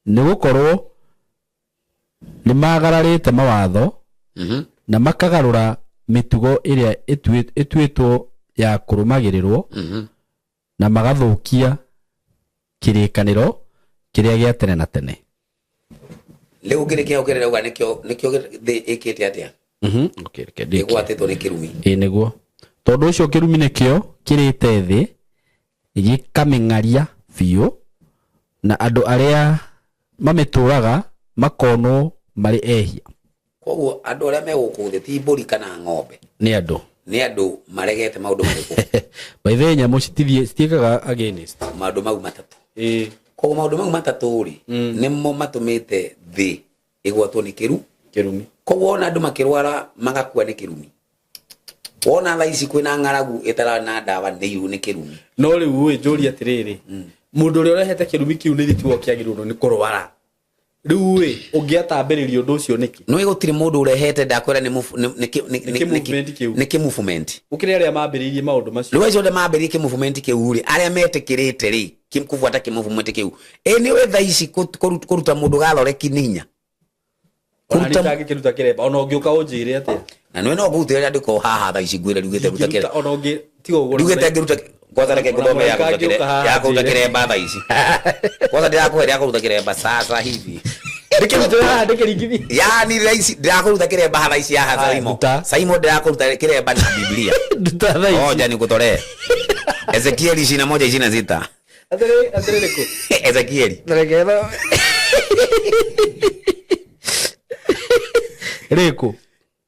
nĩ gũkorwo nĩ magararĩte mawatho na makagarũra mĩtugo ĩrĩa ĩtuĩtwo ya kũrũmagĩrĩrwo, na magathũkia kĩrĩkanĩro kĩrĩa gĩa tene na tene. Rĩu ngĩrĩkia hau, kĩrĩa ndauga nĩkĩo thĩ ĩkĩte atĩa? Okay, reke ndĩkie. Ĩgwatĩtwo nĩ kĩrumi. Ĩĩ nĩguo, tondũ ũcio kĩrumi nĩkĩo kĩrĩte thĩ gĩkamĩng'aria biũ, na andũ arĩa mamĩtũũraga makonwo marĩ ehia. Koguo andũ arĩa me gũkũ thĩ ti mbũri kana ng'ombe. Nĩ andũ. Nĩ andũ maregete maũndũ marĩkũ? By the way, nyamũ citithiĩ citiĩkaga against maũndũ mau matatũ. Ĩĩ. Koguo maũndũ mau matatũ rĩ, nĩmo matũmĩte thĩ ĩgwatwo nĩ kĩru Kĩrumi. Koguo wona andũ makĩrwara magakua nĩ kĩrumi. Wona thaa ici kwĩna ng'aragu ĩtararĩ na ndawa, nĩ iru nĩ kĩrumi. No rĩu ĩ, njũrie atĩrĩrĩ, mũndũ ũrĩa ũrehete kĩrumi kĩu nĩ gĩtigo kĩagĩrĩirwo nĩ kũrwara rĩu ĩ, ũngĩatambĩrĩria ũndũ ũcio nĩkĩ? Nĩ gũtirĩ mũndũ ũrehete, ndakwĩra nĩ Nĩ kĩ-movement kĩu. Nĩ kĩ-movement. Gũkĩrĩ arĩa mambĩrĩirie maũndũ macio. Rĩu acio othe mambĩrĩrie kĩ-movement kĩu rĩ, arĩa metĩkĩrĩte rĩ kubuata kĩ-movement kĩu, ĩ nĩ wĩ thaa ici kũruta mũndũ gathoreki nĩ hinya. Ona Kũruta nĩ itangĩkĩruta kĩremba ona ũngĩũka ũnjĩre atĩa. Na nĩwe no ngũrutĩre rĩandĩko haha thaa ici, ngwĩre riugĩte ruta Ingĩruta ona ũngĩ tiga ũguo. Riugĩte ngĩruta kwanza, reke Ona ngũthome ya mũraika kũruta angĩũka haha ya kũruta anjĩre. kĩremba thaa ici. Kwanza ndĩrakũhe rĩa kũruta kĩremba sasa hivi. Ndĩkĩrutĩre haha ndĩkĩringithie. Yani thaa ici ndĩrakũruta kĩremba haha thaa ici haha. Haya, Saimo. ruta. Saimo, ndĩrakũruta kĩremba na Biblia. Nduta thaa ici. Oja nikutolee Ezekieli 21:26. Atĩrĩ atĩrĩrĩ kũ? Ezekieli. Reke thome. Rĩkũ?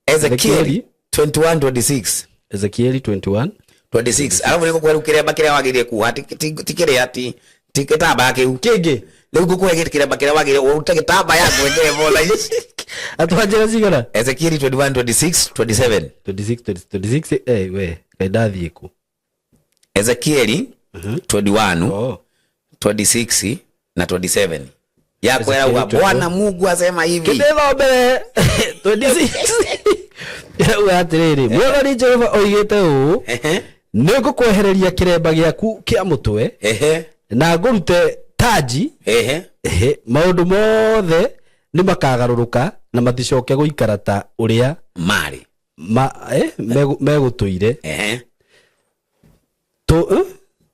Ezekieli 21:26. Ezekieli 21. 26. Alafu nĩngũkũhe rĩu kĩremba kĩrĩa wagĩrĩire kuoha, ti kĩrĩa, ti gĩtambaya kĩu. Kĩngĩ. Rĩu ngũkũhe kĩremba kĩrĩa wagĩrĩire ũrute gĩtambaya ngwĩkĩre bo thaa ici. Atwanjĩra cigana? Ezekieli 21 26 27. 26 26, eh, we kaĩ ndathiĩ kũ? Ezekieli 21 Oh. 26 na 27 yakwera uga Ezekieli 21. Bwana Mungu asema hivi. Kĩndĩthombere 26 ĩrauga atĩrĩrĩ, Mwathani Jehova oigĩte ũũ: "Nĩ ngũkwehereria kĩremba gĩaku kĩa mũtwe na ngũrute taji. Ehe, maũndũ mothe nĩ makagarũrũka na maticoke gũikara ta ũrĩa marĩ megũtũire.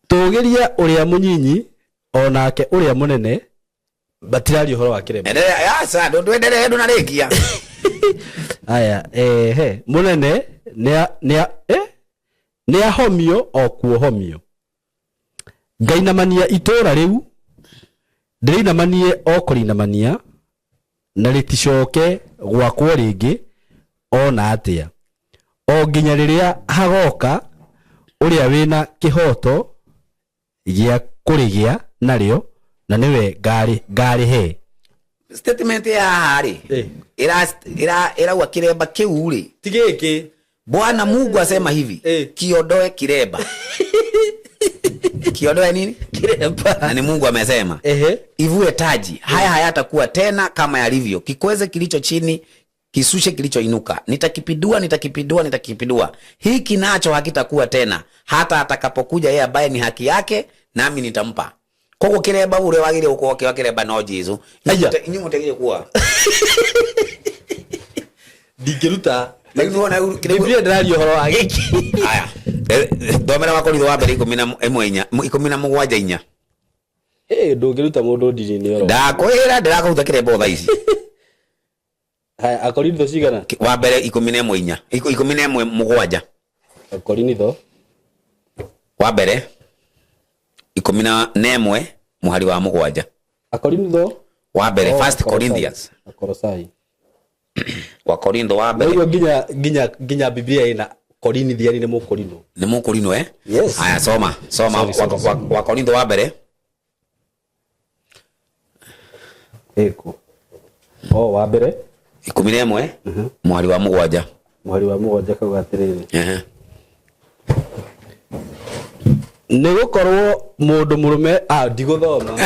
Tũgĩria ũrĩa mũnyinyi o nake ũrĩa mũnene." Batiraria ũhoro wa kĩremba. Endelea, aca ndwendelee, ndũnarĩkia. Aya, ehe, mũnene nĩ ahomio o kuohomio. Ngainamania itũũra rĩu, ndĩrĩinamanie o kũrĩinamania, na rĩticoke gwakwo rĩngĩ ona atĩa, o nginya rĩrĩa hagoka ũrĩa wĩna kĩhoto gĩa kũrĩgĩa narĩo, na nĩwe ngarĩhe. Statement ya haha rĩ, ĩrauga kĩremba kĩu rĩ, ti gĩkĩ. Bwana Mungu asema hivi, kiondoe kiremba, kiondoe nini? Kiremba. Na ni Mungu amesema. Ivue taji, haya hayatakuwa tena kama yalivyo. Kikweze kilicho chini, kisushe kilichoinuka. Nitakipindua, nitakipindua, nitakipindua. Hiki nacho hakitakuwa tena, hata atakapokuja yeye ambaye ni haki yake, nami nitampa. Koguo kiremba uria wagire gukorwo kiwa kiremba no Jesu. Aya. Inyuĩ mũtiagĩrĩire kuoa. Ndingĩruta. Rĩu nĩwona rĩu Biblia ndĩraria ũhoro wa gĩkĩ. Haya. Thomera Wakorintho wa mbere 11 inya, 17 inya. Ĩ, ndũngĩruta mũndũ ndini-inĩ oro. Ndakwĩra ndĩrakũruta kĩremba o thaa ici. Haya, Akorintho cigana? Wa mbere 11 inya, 11 mũgwanja. Akorintho. Wa mbere 11 mũhari wa mũgwanja. Akorintho. Wa mbere, Oh, First Akorosai. Corinthians. Akorosai. Wa Korintho wa mbere. Naigua nginya Biblia ina Korinthiani nĩ mũkorino. Nĩ mũkorino, eh? Yes. Haya, soma, soma. Sorry, sorry, Wa Korintho wa mbere. Ĩkũ. Oh, wa mbere. 11 mũhari wa mũgwanja. Mũhari wa mũgwanja kauga atĩrĩrĩ. Ehe. Nĩ gũkorwo mũndũ mũrũme, ah, ndigũthoma.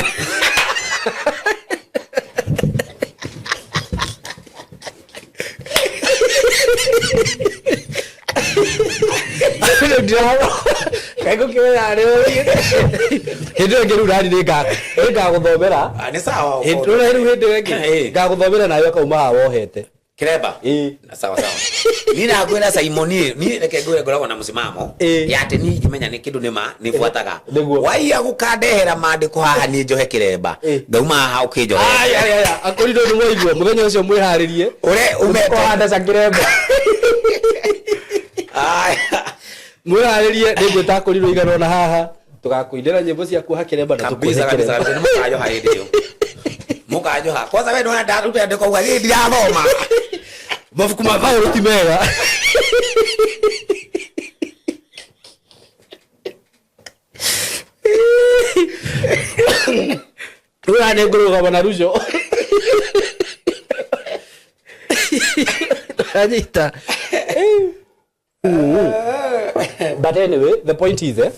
Kaĩ ngũkĩmenya nĩ ũĩ. Hĩndĩ ĩyo ĩngĩ rĩu nani nĩngagũthomera. Ah, nĩ sawa. Hĩndĩ ĩyo rĩu hĩndĩ ĩyo ĩngĩ Ĩĩ. ngagũthomera nawe ũkauma haha wohete. Kiremba. Ĩĩ. Sawa sawa. Niĩ nakwĩra Simon, niĩ reke ngwĩre ngoragwo na mũsimamo Ĩĩ. ya atĩ niĩ ingĩmenya nĩ kĩndũ nĩ ma nĩbuataga. Nĩguo. Waiya gũkandehera maandĩko haha niĩ njohe kĩremba. Ĩĩ. Ngauma haha ũkĩnjohe. Aya, aya, aya. Akorirwo nĩ mwaigua mũthenya ũcio mwĩharĩrie. Ũre umete. Kũhanda ca kĩremba. Aya. Mwĩharĩrie nĩngwĩta akorirwo igana ona haha. Tũgakũinĩra nyĩmbo cia kuoha kĩremba na tũkuohe Kabisa kabisa kĩremba. kabisa nĩ mũkanjoha hĩndĩ ĩyo. Mũkanjoha. Kwanza we ndona ndaruta ndĩko uga niĩ ndirathoma. Mabuku ma Paũlũ ti mega. Rĩu haha nĩngũrũgama na Ruco. Anyita. But anyway, the point is, eh,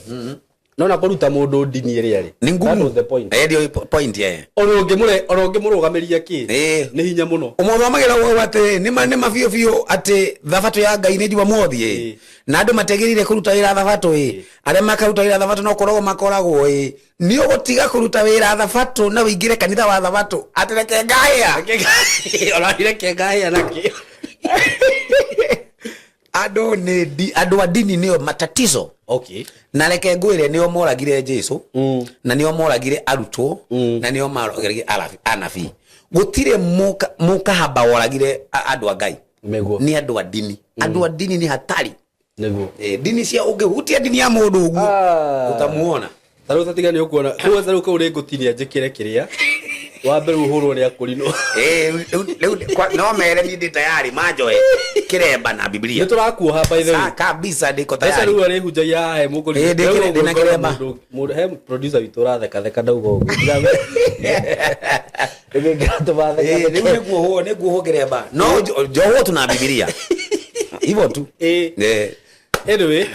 nona kũruta mũndũ ndini ĩrĩa rĩ. Nĩ ngumu. That was the point. Eh, ndio point eh. Ona ũngĩmũre ona ũngĩmũrũgamĩria kĩ Ĩĩ. nĩ hinya mũno. Ũmũthomagĩra ũguo atĩ nĩ ma nĩ ma biũ biũ atĩ thabatũ ya Ngai nĩ Jumamothi ĩ. Ĩĩ. Na andũ matiagĩrĩire kũruta wĩra thabatũ ĩ. Arĩa makaruta wĩra thabatũ no kũragwo makoragwo ĩ. Nĩ ũgũtiga kũruta wĩra thabatũ na ũingĩre kanitha wa thabatũ atĩ reke ngahĩa. Ona reke ngahĩa nakĩ. Andũ nĩ andũ a ndini nĩo matatizo. Okay. Na reke ngwĩre nĩo moragire Jesu na nĩo moragire arutwo na nĩo moragire anabii. Gũtirĩ mũkahaba woragire andũ a Ngai. Nĩguo. Nĩ andũ a ndini. Andũ a ndini nĩ hatari. Nĩguo. Ndini cia ũngĩhutia ndini ya mũndũ ũguo Ah. ũtamuona. Ta rĩu tatiga nĩ ũkuona. Rĩu ta rĩu kau nĩngũtinia njĩkĩre kĩrĩa. Wa mbere ũhũrwo nĩ akũrinwo. Rĩu no mere niĩ ndĩ tayari manjoe kĩremba na Biblia. Nĩ tũrakuoha by the way. Sa kabisa ndĩko Mbeca tayari. rĩu arĩhunjagia haha he mũkũrinwo. Ĩĩ, ndĩ kĩremba. Mũndũ he producer witũ ũrathekatheka ndauga ũguo. Nĩkĩ kĩratũma Rĩu thekatheke? nĩ nguohwo kĩremba. No njohwo tu na Biblia. Hivyo tu. Ĩĩ. Anyway,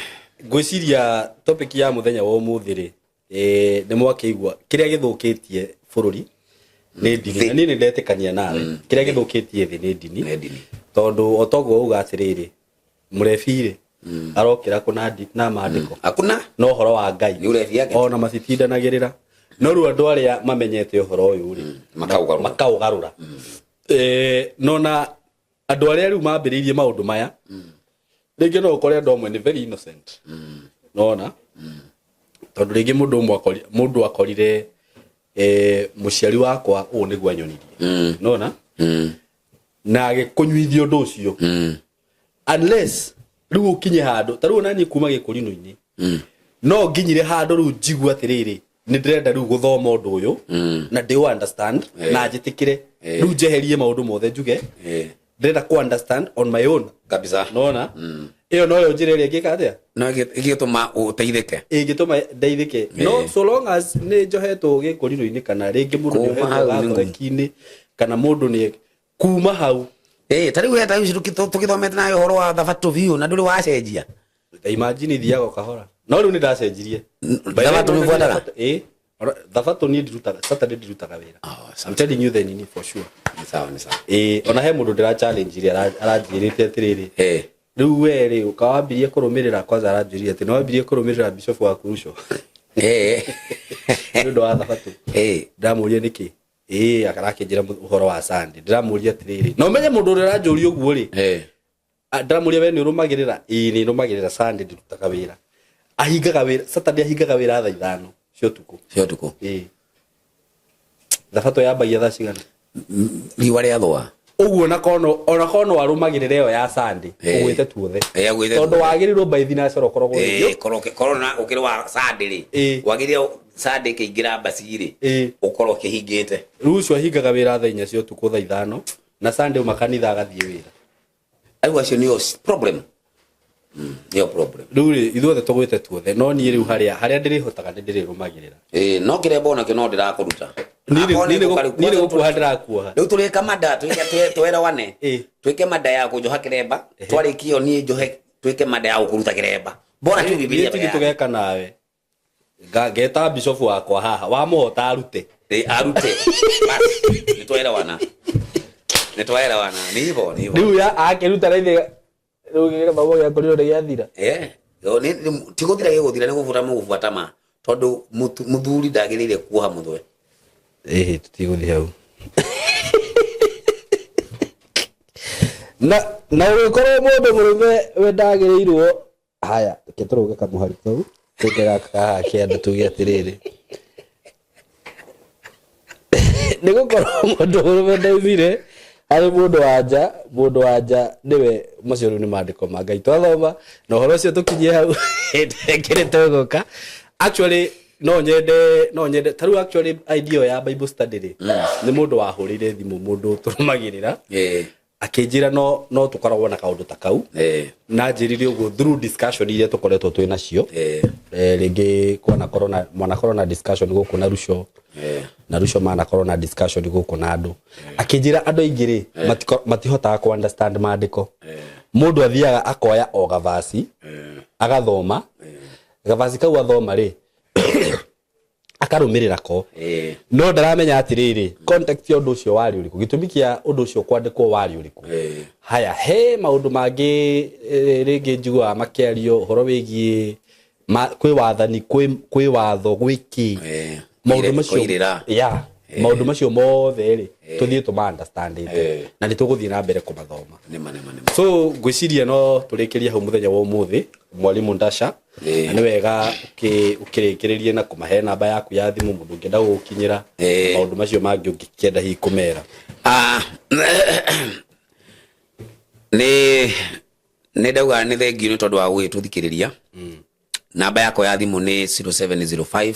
ngwĩciria topic ya mũthenya wa ũmũthĩ rĩ, nĩ mwakĩigua kĩrĩa gĩthũkĩtie bũrũri nĩ ndini. Thĩ. Na niĩ nĩ ndetĩkania nawe. Kĩrĩa gĩthũkĩtie thĩ nĩ ndini. Nĩ ndini. Tondũ o toguo uga atĩrĩrĩ, mũrebi rĩ, arokĩra kũ na maandĩko. Hakuna. Na ũhoro wa Ngai. Nĩ ũrebi yake. Ona matitindanagĩrĩra. No rĩu andũ arĩa mamenyete ũhoro ũyũ rĩ, Makaũgarũra. makaũgarũra. No na andũ arĩa rĩu mambĩrĩirie maũndũ maya, rĩngĩ no ũkore andũ amwe nĩ very innocent. Nona? Tondũ rĩngĩ mũndũ ũmwe mũndũ akorire, mũciari wakwa ũũ nĩguo anyonirie. Nona? Na agĩkũnyuithia ũndũ ũcio. Unless rĩu ũkinye handũ, ta rĩu ona niĩ kuma gĩkũrinũ-inĩ. No nginyire handũ rĩu njigue atĩrĩrĩ, nĩ ndĩrenda rĩu gũthoma ũndũ ũyũ, na ndĩ understand, na njĩtĩkĩre. Rĩu njeherie maũndũ mothe njuge, ndĩrenda kũ understand on my own. Kabisa. Nona? Ĩyo noyo njĩra ĩrĩa ĩngĩka atĩa? No ĩngĩtũma ũteithĩke. Ĩngĩtũma ndeithĩke. No so long as nĩ njohetwo gĩkũrinũ-inĩ kana rĩngĩ mũndũ nĩ Kuma ohetwo hau nĩ ngumu. gathoreki-inĩ, kana mũndũ nĩ kuma hau. Ta rĩu ta rĩu tũgĩthomete nawe ũhoro wa thabatũ biũ na ndũrĩ wacenjia. Ta imagine thiaga o kahora. No rĩu nĩ ndacenjirie. Thabatũ nĩ ũbuataga? Ĩĩ. Thabatũ niĩ ndirutaga, Saturday ndirutaga wĩra. Oh, sawa. I'm telling you the nini for sure. Nĩ sawa, nĩ sawa. Ĩĩ, ona he mũndũ ndĩra challenge ire aranjĩrĩte atĩrĩrĩ, rĩu we rĩ, ũkawambirie kũrũmĩrĩra, kwanza aranjĩrire atĩ nĩwambirie kũrũmĩrĩra bishop wa Kuruco nĩ ũndũ wa thabatũ. Ndĩramũria nĩkĩ, ĩĩ, arakĩnjĩra ũhoro wa Sunday. Ndĩramũria atĩrĩrĩ, na ũmenye mũndũ ũrĩa ũranjũria ũguo rĩ, ndĩramũria, we nĩ ũrũmagĩrĩra? Ĩĩ, nĩ nũmagĩrĩra, Sunday ndirutaga wĩra. Ahingaga wĩra Saturday, ahingaga wĩra thaa 5 cia ũtukũ. Cia ũtukũ. Ĩĩ, thabatũ yambagia thaa cigana? Riũa rĩathũa. Ũguo na kono ona kono arũmagĩrĩra ĩyo ya Sunday, ũgwĩte tuothe, Agwĩte tondũ tuothe. Wagĩrĩirwo by thinacora ũkoragwo Korwo korwo na ũkĩrĩ wa Sunday rĩ, wagĩrĩire Sunday kĩingĩra mbaci rĩ, ũkorwo kĩhingĩte. Rĩu ũcio ahingaga wĩra thaa 4 cia ũtukũ, thaa 5, na Sunday uma kanitha agathiĩ wĩra. Rĩu acio nĩo problem. Nĩo problem. Rĩu rĩ, ithuothe tũgwĩte tuothe, no niĩ rĩu harĩa ndĩrĩhotaga nĩ ndĩrĩrũmagĩrĩra. Ĩĩ, no kĩremba onakĩo no ndĩrakũruta. Niĩ Akorwo nĩ gũka rĩu, niĩ nĩ gũkuoha ndĩrakuoha. Rĩu tũrĩka mada, twĩke twerewane, twĩke mada ya kũnjoha kĩremba, twarĩkia ĩyo niĩ njohe, twĩke mada ya gũkũruta kĩremba bora tu Bibilia Niĩ tigi mbere yaku. Tũgeka nawe. Ngeta bishop wakwa haha, wamũhota arute. Ĩĩ, arute bas, nĩ twerewana, nĩ twaelewana, ni hivyo, ni hivyo. Rĩu ya akĩruta raithi, rĩu gĩthomo gĩakorirwo nĩ gĩathira. Eh, yo, ti gũthira gĩgũthira, nĩ gũbuta mũgũbuata ma, tondũ mũthuri ndagĩrĩire kuoha mũthwe. Ĩhĩ, tũtigũthiĩ hau na ũgĩkorwo mũndũ mũrũme we ndagĩrĩirwo. Haya, reke tũrũge kamũhari kau, tũke gaka haha kĩanda, tuge atĩrĩrĩ, nĩ gũkorwo mũndũ mũrũme ndaumire harĩ mũndũ wa nja, mũndũ wa nja nĩwe. Macio rĩu nĩ maandĩko ma Ngai twathoma, na ũhoro ũcio tũkinyie hau kĩrĩ tũgũka. Actually no nyende ta rĩu, actually idea ĩyo ya Bible study rĩ, nĩ mũndũ wahũrĩire thimũ, mũndũ tũrũmagĩrĩra, akĩnjĩra no tũkoragwo na kaũndũ ta kau, na njĩrire ũguo through discussion iria tũkoretwo twĩ nacio. Rĩngĩ kwanakorwo na mwanakorwo na discussion gũkũ na Ruco, na Ruco manakorwo na discussion gũkũ na andũ, akĩnjĩra andũ aingĩ rĩ, matihotaga ku understand maandĩko. Mũndũ athiaga akoya o gavaci, agathoma gavaci kau, athoma rĩ, akarũmĩrĩra ko, no ndaramenya atĩrĩrĩ, context ya ũndũ ũcio warĩ ũrĩkũ, gĩtũmi kĩa ũndũ ũcio kwandĩkwo warĩ ũrĩkũ. Haya, he maũndũ mangĩ, rĩngĩ njiguaga makĩario ũhoro wĩgiĩ kwĩ wathani, kwĩ watho, gwĩ kĩ, maũndũ macio. Kũirĩra. Ya, maũndũ macio mothe rĩ, tũthiĩ tũma understandĩte, na nĩ tũgũthiĩ na mbere kũmathoma. Nĩma, nĩma, nĩma. So ngwĩciria no tũrĩkĩrie hau mũthenya wa ũmũthĩ, mwalimu Ndasha. Na nĩ wega ũkĩrĩkĩrĩrie na kũmahe namba yaku ya thimũ, mũndũ ũngĩenda gũgũkinyĩra, maũndũ macio mangĩ ũngĩkĩenda hihi kũmera. Ah, nĩ ndauga nĩ thengiũ nĩ tondũ wa gũgĩtũthikĩrĩria. Namba yakwa ya thimũ nĩ 0705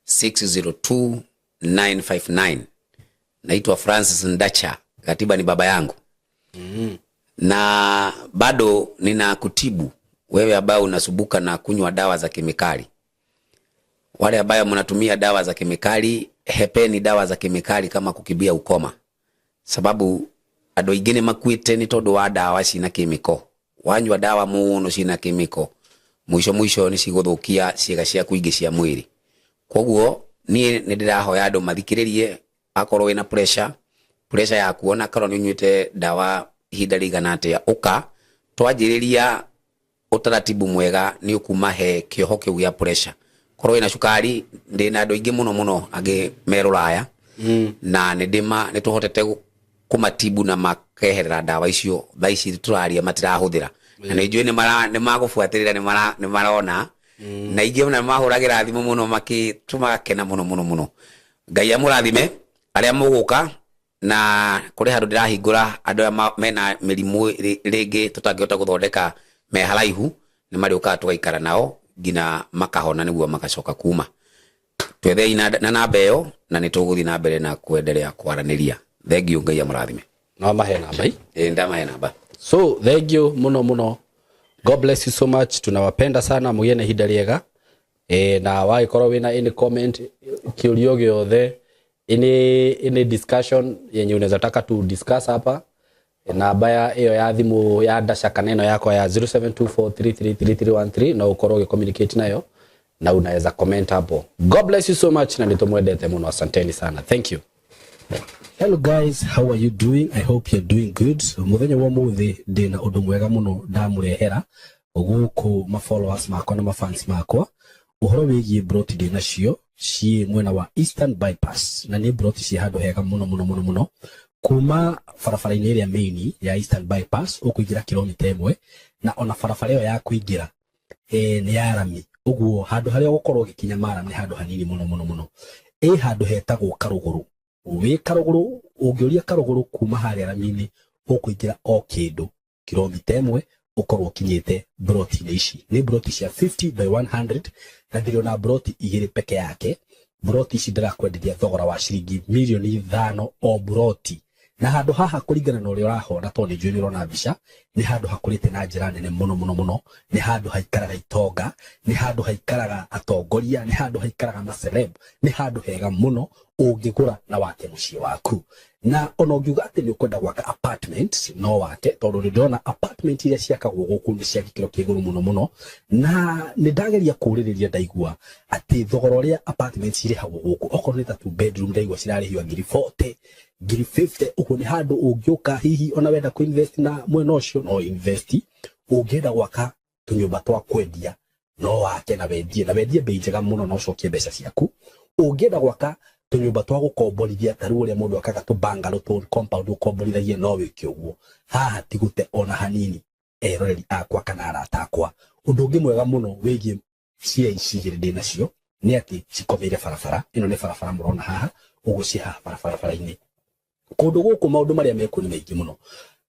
602 959. Naitwa Francis Ndacha, katiba ni baba yangu, na bado ninakutibu wewe ambaye unasumbuka na kunywa dawa za kemikali. Wale ambayo mnatumia dawa za kemikali, hepeni dawa za kemikali kama kukibia ukoma, sababu andũ aingĩ nĩ makuĩte nĩ tondũ wa dawa cina kemiko. Wanyua dawa mũno cina kemiko, mũico mũico nĩ cigũthũkia ciĩga ciaku ingĩ cia mwĩrĩ. Koguo niĩ nĩ ndĩrahoya andũ mathikĩrĩrie, akorwo wĩna pressure, pressure yaku ona korwo nĩ ũnyuĩte dawa ihinda rĩigana atĩa, ũka twanjĩrĩria utaratibu mwega nĩ ũkuma he kĩoho kĩu gĩa pressure. Korwo wĩna cukari, ndĩna andũ aingĩ mũno mũno angĩ me rũraya, na nĩ ndĩma nĩ tũhotete kũmatibu na makeherera ndawa icio. Thaa ici tũraria matirahũthĩra, na nĩ njũĩ nĩ magũbuatĩrĩra, nĩ marona, na ingĩ ona mahũragĩra thimũ mũno makĩtũmakena mũno mũno mũno. Ngai amũrathime arĩa mũgũka, na kũrĩ handũ ndĩrahingũra andũ aya mena mĩrimũ rĩngĩ tũtangĩhota gũthondeka me haraihu, nĩ marĩũkaga tũgaikara nao nginya makahona nĩguo magacoka kuma. Twethei na namba ĩyo, na nĩ tũgũthiĩ na mbere na kuendelea kwaranĩria. Thengiũ, Ngai amũrathime. No mahe namba i. Ĩĩ, ndamahe namba. So thank you muno muno, God bless you so much, tunawapenda sana, mugie na ihinda rĩega. Na wagĩkorwo wĩna any comment, kĩũrio gĩothe, any discussion yenye unaweza taka tu discuss hapa, namba ya ĩyo ya thimũ ya Ndasha kana ĩno yakwa ya 0724333313 no ũkorwo ũgĩ communicate nayo. Na unaweza comment hapo. God bless you so much, na nitumwendete muno. Asanteni sana, thank you. Hello guys, how are you doing? I hope you're doing good. Muthenya wa muthi ndina undu mwega muno ndamurehera guku ma followers makwa na ma fans makwa, uhoro wigie broti ndi nacio ciĩ mwena wa Eastern Bypass, na nĩ broti ciĩ handũ hega muno muno muno muno. Kuma barabara-inĩ ĩrĩa main ya Eastern Bypass ũkũingĩra kilomita 1, na ona barabara ĩyo ya kũingĩra nĩ ya rami, ũguo handũ harĩa ũgũkorwo ũgĩkinya maram nĩ handũ hanini muno muno muno. Ĩ handũ hetagwo Karũgũrũ. Wĩ Karũgũrũ, ũngĩũria Karũgũrũ kuma harĩa rami-inĩ, ũkũingĩra o kĩndũ kilomita 1, ũkorwo ũkinyĩte broti-inĩ ici. Nĩ broti cia 50 by 100, na ndĩrĩ broti igĩrĩ peke yake. Broti ici ndĩrakwenderia thogora wa ciringi mirioni 5 o broti. Na handũ haha, kũringana na ũrĩa ũrahona, tondũ nĩ njũĩ nĩ ũrona mbica, nĩ handũ hakũrĩte na njĩra nene mũno mũno mũno. Nĩ handũ haikaraga itonga, nĩ handũ haikaraga atongoria, nĩ handũ haikaraga maceleb. Nĩ handũ hega mũno ũngĩgũra na wake mũciĩ waku. Na ona ũngiuga atĩ nĩ ũkwenda gwaka apartment, no wake, tondũ nĩ ndĩrona apartment iria ciakagwo gũkũ nĩ cia gĩkĩro kĩa igũrũ mũno mũno. Na nĩ ndageria kũũrĩrĩria, ndaigua atĩ thogora ũrĩa apartment cirĩhagwo gũkũ, okorwo nĩ ta two bedroom, ndaigua cirarĩhio ngiri 40, ngiri 50. Ũguo nĩ handũ ũngĩũka, hihi ona wenda kũ invest na mwena ũcio, no invest. Ũngĩenda gwaka tũnyũmba twa kwendia, no wake na wendie, na wendie bei njega mũno na ũcokie mbeca ciaku. Ũngĩenda gwaka tũnyũmba twa gũkomborithia, ta rĩu ũrĩa mũndũ akaga tũ bungalow, tũ compound ũkomborithagie, no wĩke ũguo. Haha ti gũte ona hanini, eroreri akwa kana arata akwa. Ũndũ ũngĩ mwega mũno wĩgiĩ cia ici igĩrĩ ndĩ nacio nĩ atĩ cikomeire barabara ĩno. Nĩ barabara mũrona haha ũguo, ciĩ haha barabara-inĩ. Kũndũ gũkũ maũndũ marĩa mekuo nĩ maingĩ mũno.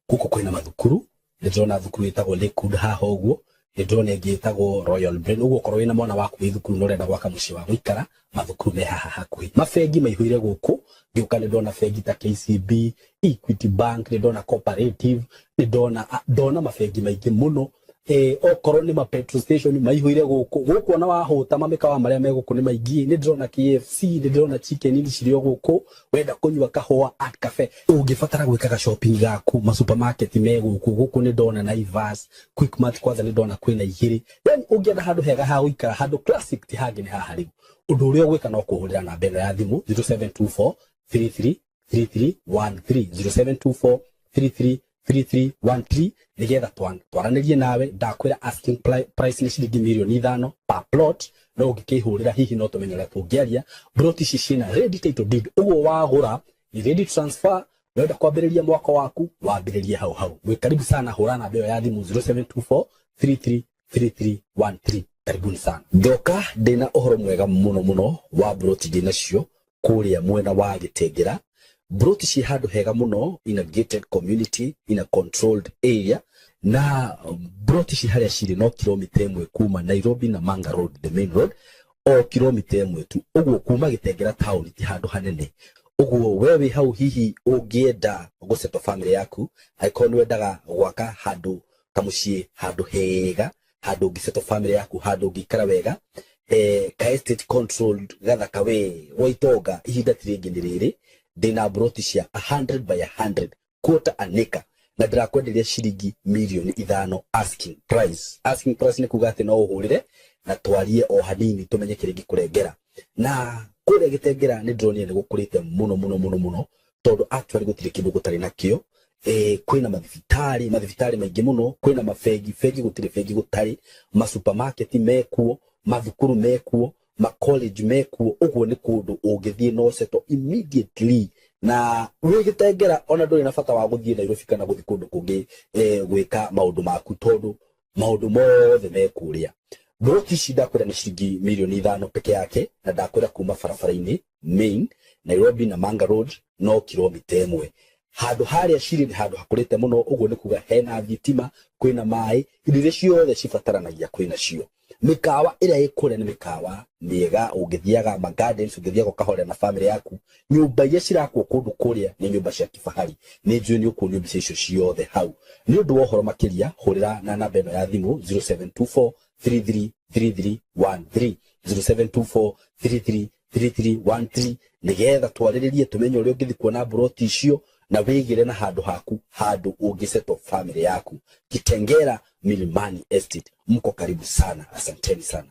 Gũkũ kwĩna mathukuru. Nĩ ndĩrona thukuru ĩtagwo Lakewood haha ũguo, nĩ ndĩrona ĩngĩ ĩtagwo Royal Brain. Ũguo okorwo wĩna mwana waku wĩ thukuru na ũrenda gwaka mũciĩ wa gũikara, mathukuru me haha hakuhĩ. Mabengi maihũire gũkũ. Ngĩũka nĩ ndona bengi ta KCB, Equity Bank, nĩ ndona Cooperative, nĩ ndona mabengi maingĩ mũno. Okorwo nĩ ma petrol station, maihũire gũkũ. Gũkũ ona wahũta, mamĩkawa marĩa me gũkũ nĩ maingĩ. Nĩ ndĩrona KFC, nĩ ndĩrona Chicken Inn cirĩ o gũkũ. Wenda kũnyua kahũa, Art Cafe. Ũngĩbatara gwĩkaga shopping gaku, ma supermarket me gũkũ. Gũkũ nĩ ndona Naivas, Quickmart, kwanza nĩ ndona kwĩna igĩrĩ. Yani ũngĩenda handũ hega ha gũikara, handũ classic, ti hangĩ, nĩ haha. Rĩu ũndũ ũrĩa ũgwĩka no kũhũrĩra namba ĩno ya thimũ, 0724 33 3313, 0724 33 3313, nigetha twaranĩrie nawe. Ndakwĩra asking price nĩ ciringi mirioni 5 per plot, no ũngĩkĩhũrĩra hihi no tũmenye ũrĩa tũngĩaria. Plot ici ciĩna ready title deed, ũguo wagũra ni ready transfer. Wenda kwambĩrĩria mwaka waku, wambĩrĩrie hau hau. Mwĩ karibu sana. Hũra namba ĩyo ya thimũ, 0724 33 3313. Karibuni sana. Ndoka ndĩna ũhoro mwega mũno mũno wa broti ndĩ nacio kũrĩa mwena wa Gĩtengera. Broti ciĩ handũ hega mũno, in a gated community, in a controlled area. Na broti ci harĩa cirĩ no kilomita 1 kuma Nairobi na Manga Road, the main road, o kilomita 1 tu. Ũguo kuma Gĩtengera town ti handũ hanene. Ũguo we wĩ hau, hihi ũngĩenda gũsettle family yaku, angĩkorwo nĩ wendaga gwaka handũ kamũciĩ, handũ hega, handũ ũngĩsettle family yaku, handũ ũngĩikara wega, ka estate controlled gathaka we gwa itonga, ihinda ti rĩngĩ, nĩ rĩrĩ. Ndĩna broti cia 100 by 100, quarter an acre, na ndĩrakwenderia ciringi mirioni 5 asking price. Asking price nĩ kuga atĩ no ũhũrĩre na twarie o hanini, tũmenye kĩrĩa ingĩkũrengera. Na kũrĩa Gĩtengera nĩ ndĩronire nĩ gũkũrĩte mũno mũno mũno mũno, tondũ actually gũtirĩ kĩndũ gũtarĩ nakĩo. Kwĩna mathibitarĩ maingĩ mũno, kwĩna mabengi, bengi gũtirĩ bengi gũtarĩ, ma supermarket mekuo, mathukuru mekuo, ma college mekuo. Ũguo nĩ kũndũ ũngĩthiĩ no settle immediately. Na wĩ Gĩtengera ona ndũrĩ na bata wa gũthiĩ Nairobi kana gũthiĩ kũndũ kũngĩ gwĩka maũndũ maku, tondũ maũndũ mothe me kũrĩa. Broti ici ndakwĩra nĩ ciringi mirioni 5 peke yake, na ndakwĩra kuma barabara-inĩ main Nairobi na Manga Road no kilomita 1. Handũ harĩa cirĩ nĩ handũ hakũrĩte mũno. Ũguo nĩ kuga hena thitima, kwĩna maĩ, indo iria ciothe cibataranagia kwĩna cio. Mĩkawa ĩrĩa ĩ kũrĩa nĩ mĩkawa mĩega, ũngĩthiaga ma gardens, ũngĩthiaga ũkahorera na family yaku. Nyũmba iria cirakwo kũndũ kũrĩa nĩ nyũmba cia kifahari. Nĩ njũĩ nĩ ũkuonio mbica icio ciothe hau. Nĩ ũndũ wa ũhoro makĩria, hũrĩra na namba ĩno ya thimũ, 0724 333313, 0724 333313, nigetha twarĩrĩrie, tũmenye ũrĩa ũngĩthiĩ kuona mburoti icio na wĩgĩre na handũ haku, handũ ũngĩsettle family yaku. Kitengera Milimani Estate, mko karibu sana. Asanteni sana.